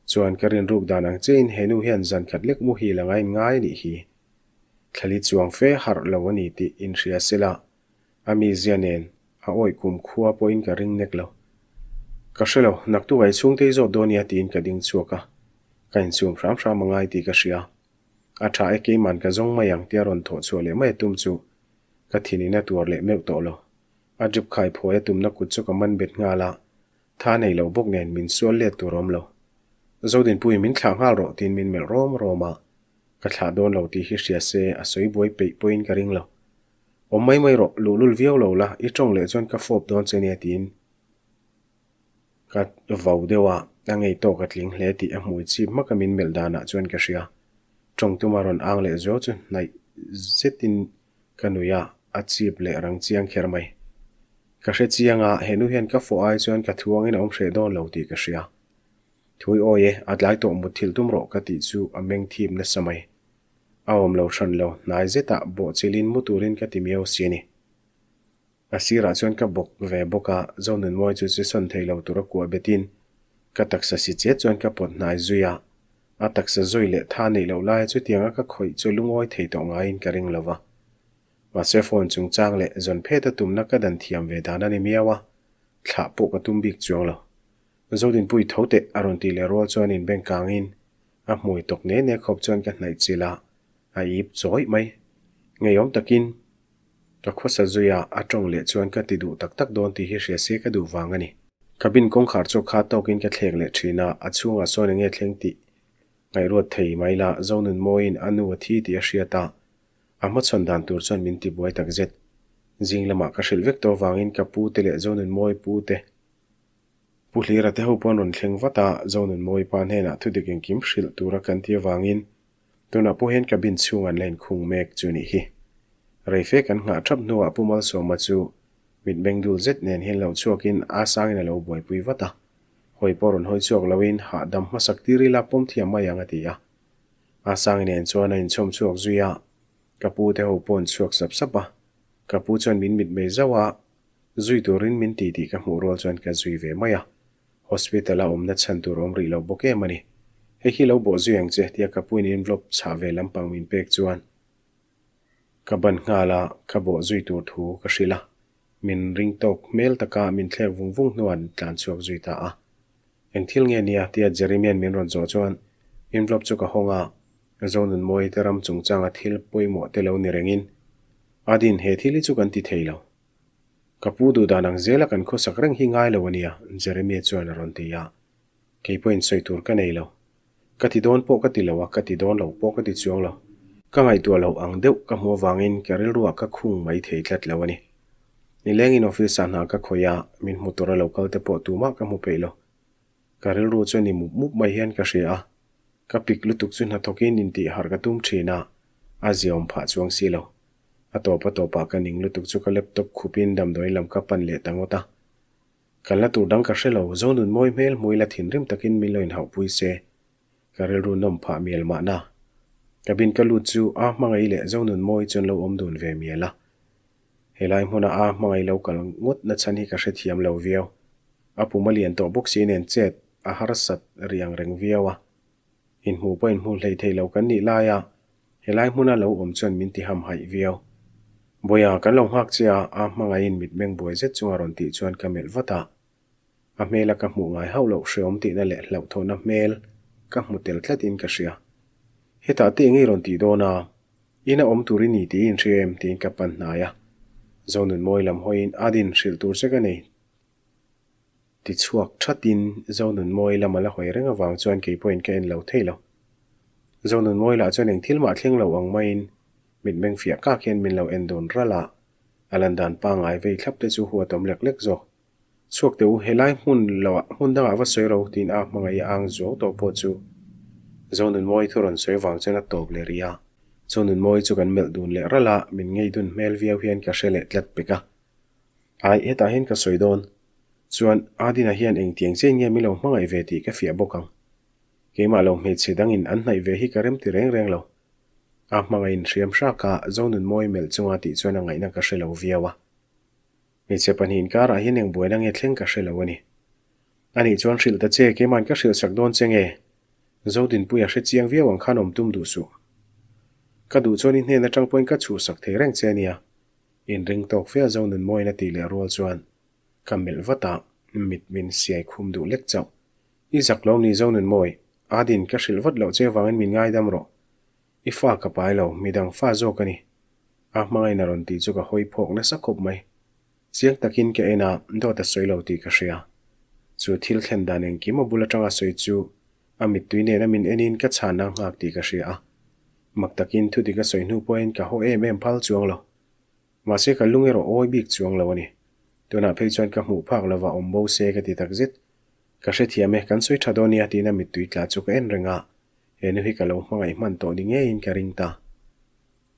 Chuan ka rinruk dan ang chein he nu hian zan khat lek muhil anga in ngai a nih hi. Thlali chuang fe harh lo a ni tih inhria sela A mizia nen a awih kum khua pawhin ka ring nek lo. Ka hre lo, naktuk ai chhungte i zawt dawn nia tiin ka ding chhuak a. Ka insum hram hram a ngai tih ka hria. A tha e keiman ka zawng mai ang tia rawn thawh chhuah leh mai a tum chu ka thinin a tuar leh meuh tawh lo. A drip khai phuai a tumna kut chu ka man bet nghal a, tha nei lo bawk nen min sual let tur awm lo. Zodinpui min thlah nghal rawh tiin min melh rawm rawm a, ka thlah dawn lo tih hi hria se a sawi buai peih pawhin ka ring lo. Awm mai mai rawh, luhlul viau lo la, i tawng leh chuan ka fawp dawn che nia tiin ka vau deuh a, a ngei tawk a tling hle tih a hmui chip hmaka min melh danah chuan ka hria. Tawng tuma rawn ang leh zuau chu hnaih zetin ka nui a, a chip leh rang chiang kher mai. Ka hre chiang a, he nu hian ka fawh ai chuan ka thuangin a awm hreh dawn lo tih ka hria. Thui awi e, a tlai tawh mutthilh tum rawh ka tih chu a meng thip nasa mai. A awm lo hran lo, hnai zetah bawhchilhin mu turin ka ti miau si a ni. A sirah chuan ka bawk ve bawk a, Zonunmawi chu che sawn thei lo tura kuah betin ka taksa si chet chuan ka pawt hnai zui a, a taksa zui leh tha neih loh laia chutianga ka khawih chu lungawi thei tawh ngaiin ka ring lo va. Mahse phone chungchang leh zawn phet a tumna ka dan thiam ve dan a ni miau a, thlah pawh ka tum bik chuang lo. Zodinpui tho teh a rawn tih leh rual chuan inbeng kangin A hmui tawk ne ne khawp chuan ka hnaih chilh a, a ip chawih mai. Ngeiawm takin ka khawsa zui a, a tawng leh chuan ka ti duh tak tak dawn tih hi hria se ka duh vang a ni. Cabin kawngkhar chu kha tawkin ka thlek leh thin a, a chhungah sawn enge thleng tih ngaihruat thei mai la, Zonunmawiin a nu a thi tih a hriat a, a hmachhawn dan tur chuan min tibuai takzet. Zing lamah ka hrilh vek tawh vangin ka pu te leh Zonunmawi pu te Pu Hlira te ho pawh an rawn thleng vat a, Zonunmawi pa hnenah thudik engkim hrilh tura kan ti avangin tunah pawh hian cabin chhung an la inkhung mek chu nih hi. Reife kan nghah thap hnuah Pu Malsawma chu mitmeng dul zet nen hian lo chhuakin a sangin a lo buaipui vat a, hawi pawh rawn hawi chhuak loin hahdam hmasak tir ila pawm thiam mai ang a ti a. A sangi nen chuan a inchhawm chhuak zui a, ka pu te ho pawh an chhuak sap sap a, ka pu chuan min mitmei zauh a, Zui turin min ti tih ka hmuh rual chuan ka zui ve mai a, hospital a awmna chhan tur awm rih lo bawk em a ni. Hei hi lo bawh zui ang che tia ka puin envelope chhah ve lampang min pek chuan ka ban nghal a, ka bawh zui tur thu ka hrilh a, min ring tawk hmel taka min thlek vung vung hnuan tlan chhuak zui ta a. Eng thil nge nia tia Jeremian min rawn zawh chuan envelope chu ka hawng a, Zonunmawi te ram chungchanga thil pawimawh te lo ni rengin, Adin he thil hi chu kan ti thei lo. Ka pu duh dan ang zela kan khawsak reng hi ngai lo a nia, Jeremia chuan a rawn ti a. Kei pawhin sawi tur ka nei lo. Ka ti dawn pawh ka ti lo a, ka ti dawn lo pawh ka ti chuang lo. Ka ngaihtuah loh ang deuh ka hmuh avangin ka rilruah ka khung mai thei tlat lo a ni. Nilengin office-ah hna ka khawih a, min hmu tura lo kal te pawh tumah ka hmu peih lo. Ka rilru chuan i mup mup mai hian ka hria a, ka pik lutuk chu hnathawkin intih harh ka tum thin a, a ziaawm phah chuang si lo. A tawp a tawpah ka ning lutuk chu ka laptop khupin damdawiin lam ka pan leh ta ngawt a. Kalna tur dang ka hre lo, Zonunmawi hmel hmui la thinrim takin min lo inhauhpui se, ka rilru nawm phah mial mahna. Cabin ka lut chu a hmangaih leh Zonunmawi chuan lo awm dun ve mial a. Helai hmuna a hmangaih lo kal ngawt na chhan hi ka hrethiam lo viau. A pum a lian tawh bawk si nen chet a harsat riang reng viau a. Inhmuh pawh inhmuh hlei thei lo kan nih laia helai hmuna lo awm chuan min ti hamhaih viau. Bawiha kan lo nghak che a, a hmangaihin mitmeng buai zet chunga rawn tih chuan ka melh vat a. A hmela ka hmuh ngai hauh loh hreawm tihna leh hlauhthawhna hmel ka hmu tel tlatin ka hria. Hetah te eng i rawn tih dawn a? Ina awm tur i ni tih i inhria em? tiin ka pan hnai a. Zonunmawi lam hawiin a din hrilh tur che ka nei. Ti chhuak thatin Zonunmawi lam a la hawi reng avang chuan kei pawhin ka en lo thei lo. Zonunmawi lah chuan eng thil mah thleng lo ang maiin mitmeng fiah kak hian min lo en dun ralh a, a lan dan pangngai vei thlap te chu huatawm lek lek zawk. Chhuak teh u, helai hmun loah hmun dangah va sawi ro tiin a hmangaih a ang zuau tawh pawh chu Zonunmawi thu rawn sawi vang chuan a tawp leh rih a. Zonunmawi chu kan melh dun leh ralh a, min ngei dun hmel viau hian ka hre leh tlat pek a. Ai, hetah hian ka sawi dawn. Chuan, Adina hian engtiang chiahin nge min lo hmangaih ve tih ka fiah bawk ang. Keimah lo hmeichhe dangin an hnaih ve hi ka rem ti reng reng lo. A hmangaihin hriam hrak a, Zonunmawi melh chunga tih chuan a ngaihna ka hre lo viau a. Hmeichhe pahnihin karah hian eng buaina nge thleng ka hre lo a ni. Anih chuan hrilh ta che, keima'n ka hrilh sak dawn che nge? Zodinpuia hre chiang viau ang khan awm tum duh suh. Ka duh chuan i hnen atang pawhin ka chhuhsak thei reng che a nia. Inring tawk fe a Zonunmawiin a tih leh rual chuan ka melh vat a, mit min siai khum duh lek chauh. I zak lo ni Zonunmawi, Adin ka hrilh vat loh che avangin min ngaidam rawh. I fa ka pai lo, midang fa zawk a ni. A hmangaihna rawn tih chu ka hawi phawk nasa khawp mai. Chiang takin ka en a, dawt a sawi lo tih ka hria. Chu thil thlen dan engkim a bul atanga sawi chu a mittui nena min enin ka chhanna a nghak tih ka hria a. Mak takin thudik a sawi hnu pawhin ka haw em em phal chuang lo. Mahse ka lung erawh awi bik chuang lo a ni. Tunah phei chuan ka hmuh phak lova awm bo se ka ti takzet. Ka hrethiam e, kan sawi tha dawn nia tiin a mittui tla chu ka en reng a. He nu hi ka lo hmangaih hman tawh ni ngeiin ka ring ta.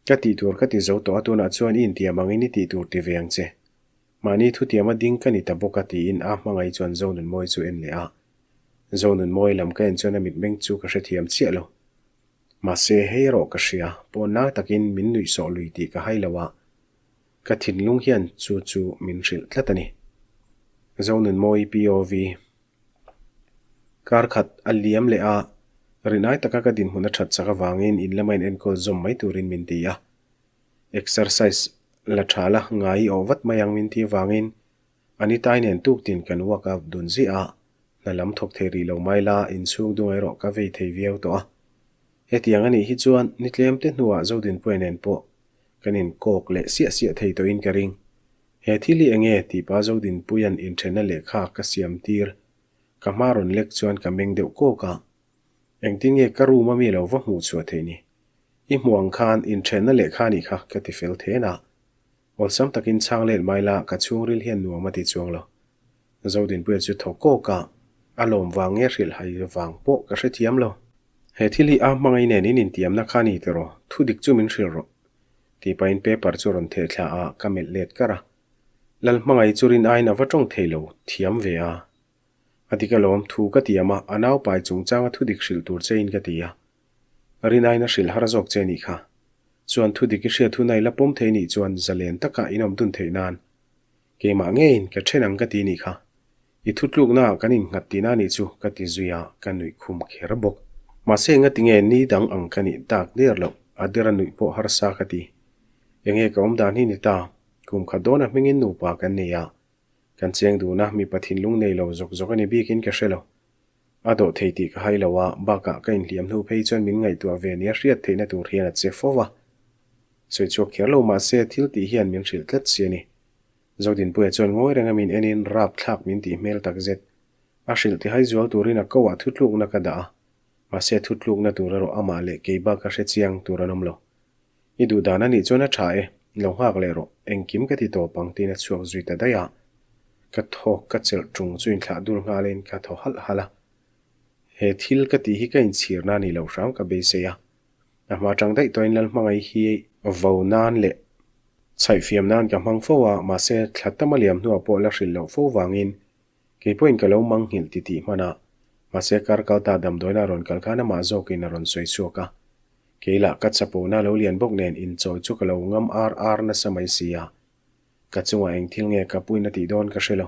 Ka tih tur ka ti zo tawh a tunah chuan i intiam angin i tih tur ti ve ang che. Mahni thutiama ding ka ni ta bawk a tiin a hmangaih chuan Zonunmawi chu en leh a. Zonunmawi lam ka en chuan a mitmeng chu ka hrethiam chiah lo. Mahse hei erawh ka hria, pawn nang takin min nuihsawh lui tih ka hai lo a. Ka thinlung hian chu chu min hrilh tlat a ni. Zonunmawi POV. Kar khat a liam leh a, rinai taka ka dinhmun a that chak avangin in lama in enkawl zawm mai turin min ti a. Exercise la tha la ngai i awh vat mai ang min ti avangin Anitai nen tuktin kan workout dun ziah a, hna lam thawk thei rih lo mai la inchhung dung erawh ka vei thei viau tawh a. Hetiang a nih hi chuan ni tlem te hnuah Zodinpuia nen pawh kan inkawk leh siah siah thei tawhin ka ring. He thil hi enge tih pa Zodinpuia'n inthenna lehkha ka siam tir ka hma rawn lek chuan ka meng deuh kawk a. Engtin nge ka room a mi lo va hmuh chhuah theih ni? I hmuh ang khan inthenna lehkha nih kha ka ti fel then a. Awlsam takin chhang let mai la ka chhungril hian nuam a ti chuang lo. Zodinpuia chu thaw kawk a, a lawm vang nge hrilh hai vang pawh ka hrethiam lo. He thil hi a hmangaih nen in intiamna kha ni tiraw? Thudik chu min hrilh rawh. Tih pahin paper chu rawn theh thla a, ka melh let kar a. Lal hmangaih chu rin aiin a va tawng thei lo, thiam ve a. A dik alawm, thu ka tiam a, a naupai chungchanga thudik hrilh tur chein ka ti a. Rin aiin a hrilh har zawk che nih kha. Chuan thudik i hriat hun a i la pawm thei nih chuan zalen taka in awm dun theih nan keimah ngeiin ka then ang ka ti nih kha. I thutluknaah kan innghat tihna nih chu ka ti zui a, ka nuih khum kher bawk. Mahse engati nge ni dang ang ka nih tak der loh, a dera nuih pawh harsa ka ti. Enge ka awm dan hi ni ta, kum khat dawna hmingin nupa kan nei a, kan cheng dun a, mipa thinlung nei lo zawk zawk a ni bikin ka hre lo. A dawh thei tih ka hai lo a, bakah ka inhliam hnu phei chuan min ngaihtuah ve nia hriat theihna tur hian a che fo va. Sawi chhuak kher lo mahse thil tih hian min hrilh tlat si a ni. Zodinpuia chuan ngawi renga min enin rap thlak min tih hmel tak zet. A hrilh tihai zual turin a ko ah thutlukna ka dah a, mahse thutlukna tur erawh amah leh kei bak a hre chiang tur an awm lo. I duh dan a nih chuan a tha e, lo nghak leh rawh, engkim ka ti tawp ang tiin a chhuak zui ta daih a. Ka thawk ka chelh ṭung chu inthlah dul nghalin ka thaw halh halh a. He thil ka tih hi ka inchhirna a nih loh hram ka beisei a. A hma ṭang daih tawhin Lalhmangaih hi vo nan leh chhaihfiam nan ka hmang fo a, mahse thla tam a liam hnuah pawh la hrilh loh fo vangin. Kei pawhin ka lo mangnghilh titih hman a, mahse kar kal ta damdawiin a rawn kal khan amah zawkin a rawn sawi chhuak a. Kei lah ka chapona lo lian bawk nen inchawi chu ka lo ngam ar ar nasa mai si a. Ka chungah eng thil nge ka puin a tih dawn ka hre lo.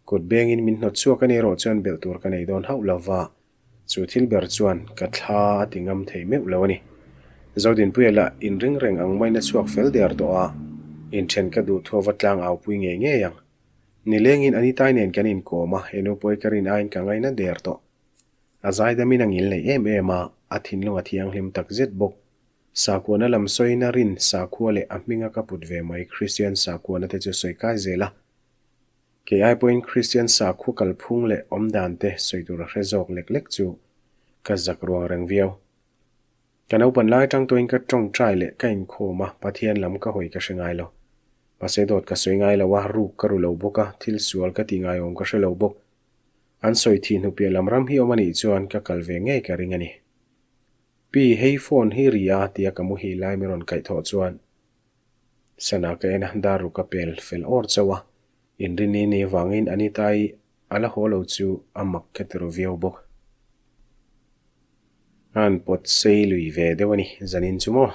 Kut bengin min hnawt chhuak a ni erawh chuan belh tur ka nei dawn hauh lo va, chu thil ber chuan ka thla a ti ngam thei meuh lo a ni. Zodinpuia lah inring reng ang maiin a chhuak fel der tawh a, inthen ka duh thu ava tlang au pui ngei ngei ang. Nilengin Anitai nen kan inkawm a, he nu pawi ka rin aiin ka ngaina der tawh. A zaidamin a ngil nei em em a, a thinlung a thianghlim tak zet bawk. Sakhuana lam sawiin a rin sakhua leh a hminga ka put ve mai Kristian sakhuana te chu sawi kai zel a. Kei ai pawhin Kristian sakhua kalphung leh awmdan te sawi tur a hre zawk lek lek chu ka zak ruang reng viau. Ka naupan lai atang tawhin ka tawngtai leh ka inkhawm a, Pathian lam ka hawi ka hre ngai lo. Mahse dawt ka sawi ngai lo a, ruk ka ru lo bawk a, thil sual ka tih ngaiawm ka hre lo bawk. An sawi thih hnu piah lam ram hi awm a nih chuan ka kal ve ngei ka ring a ni. Pi, hei phone hi ri a tia ka muhil lai min rawn kaih thawh chuan sana ka en a, dar ruk a pel fel awr chauh a, inrinni ni vangin Anita-i a la haw lo chu a mak ka ti ru viau bawk. A han pawt sei lui ve deuh a ni, zanin chu maw?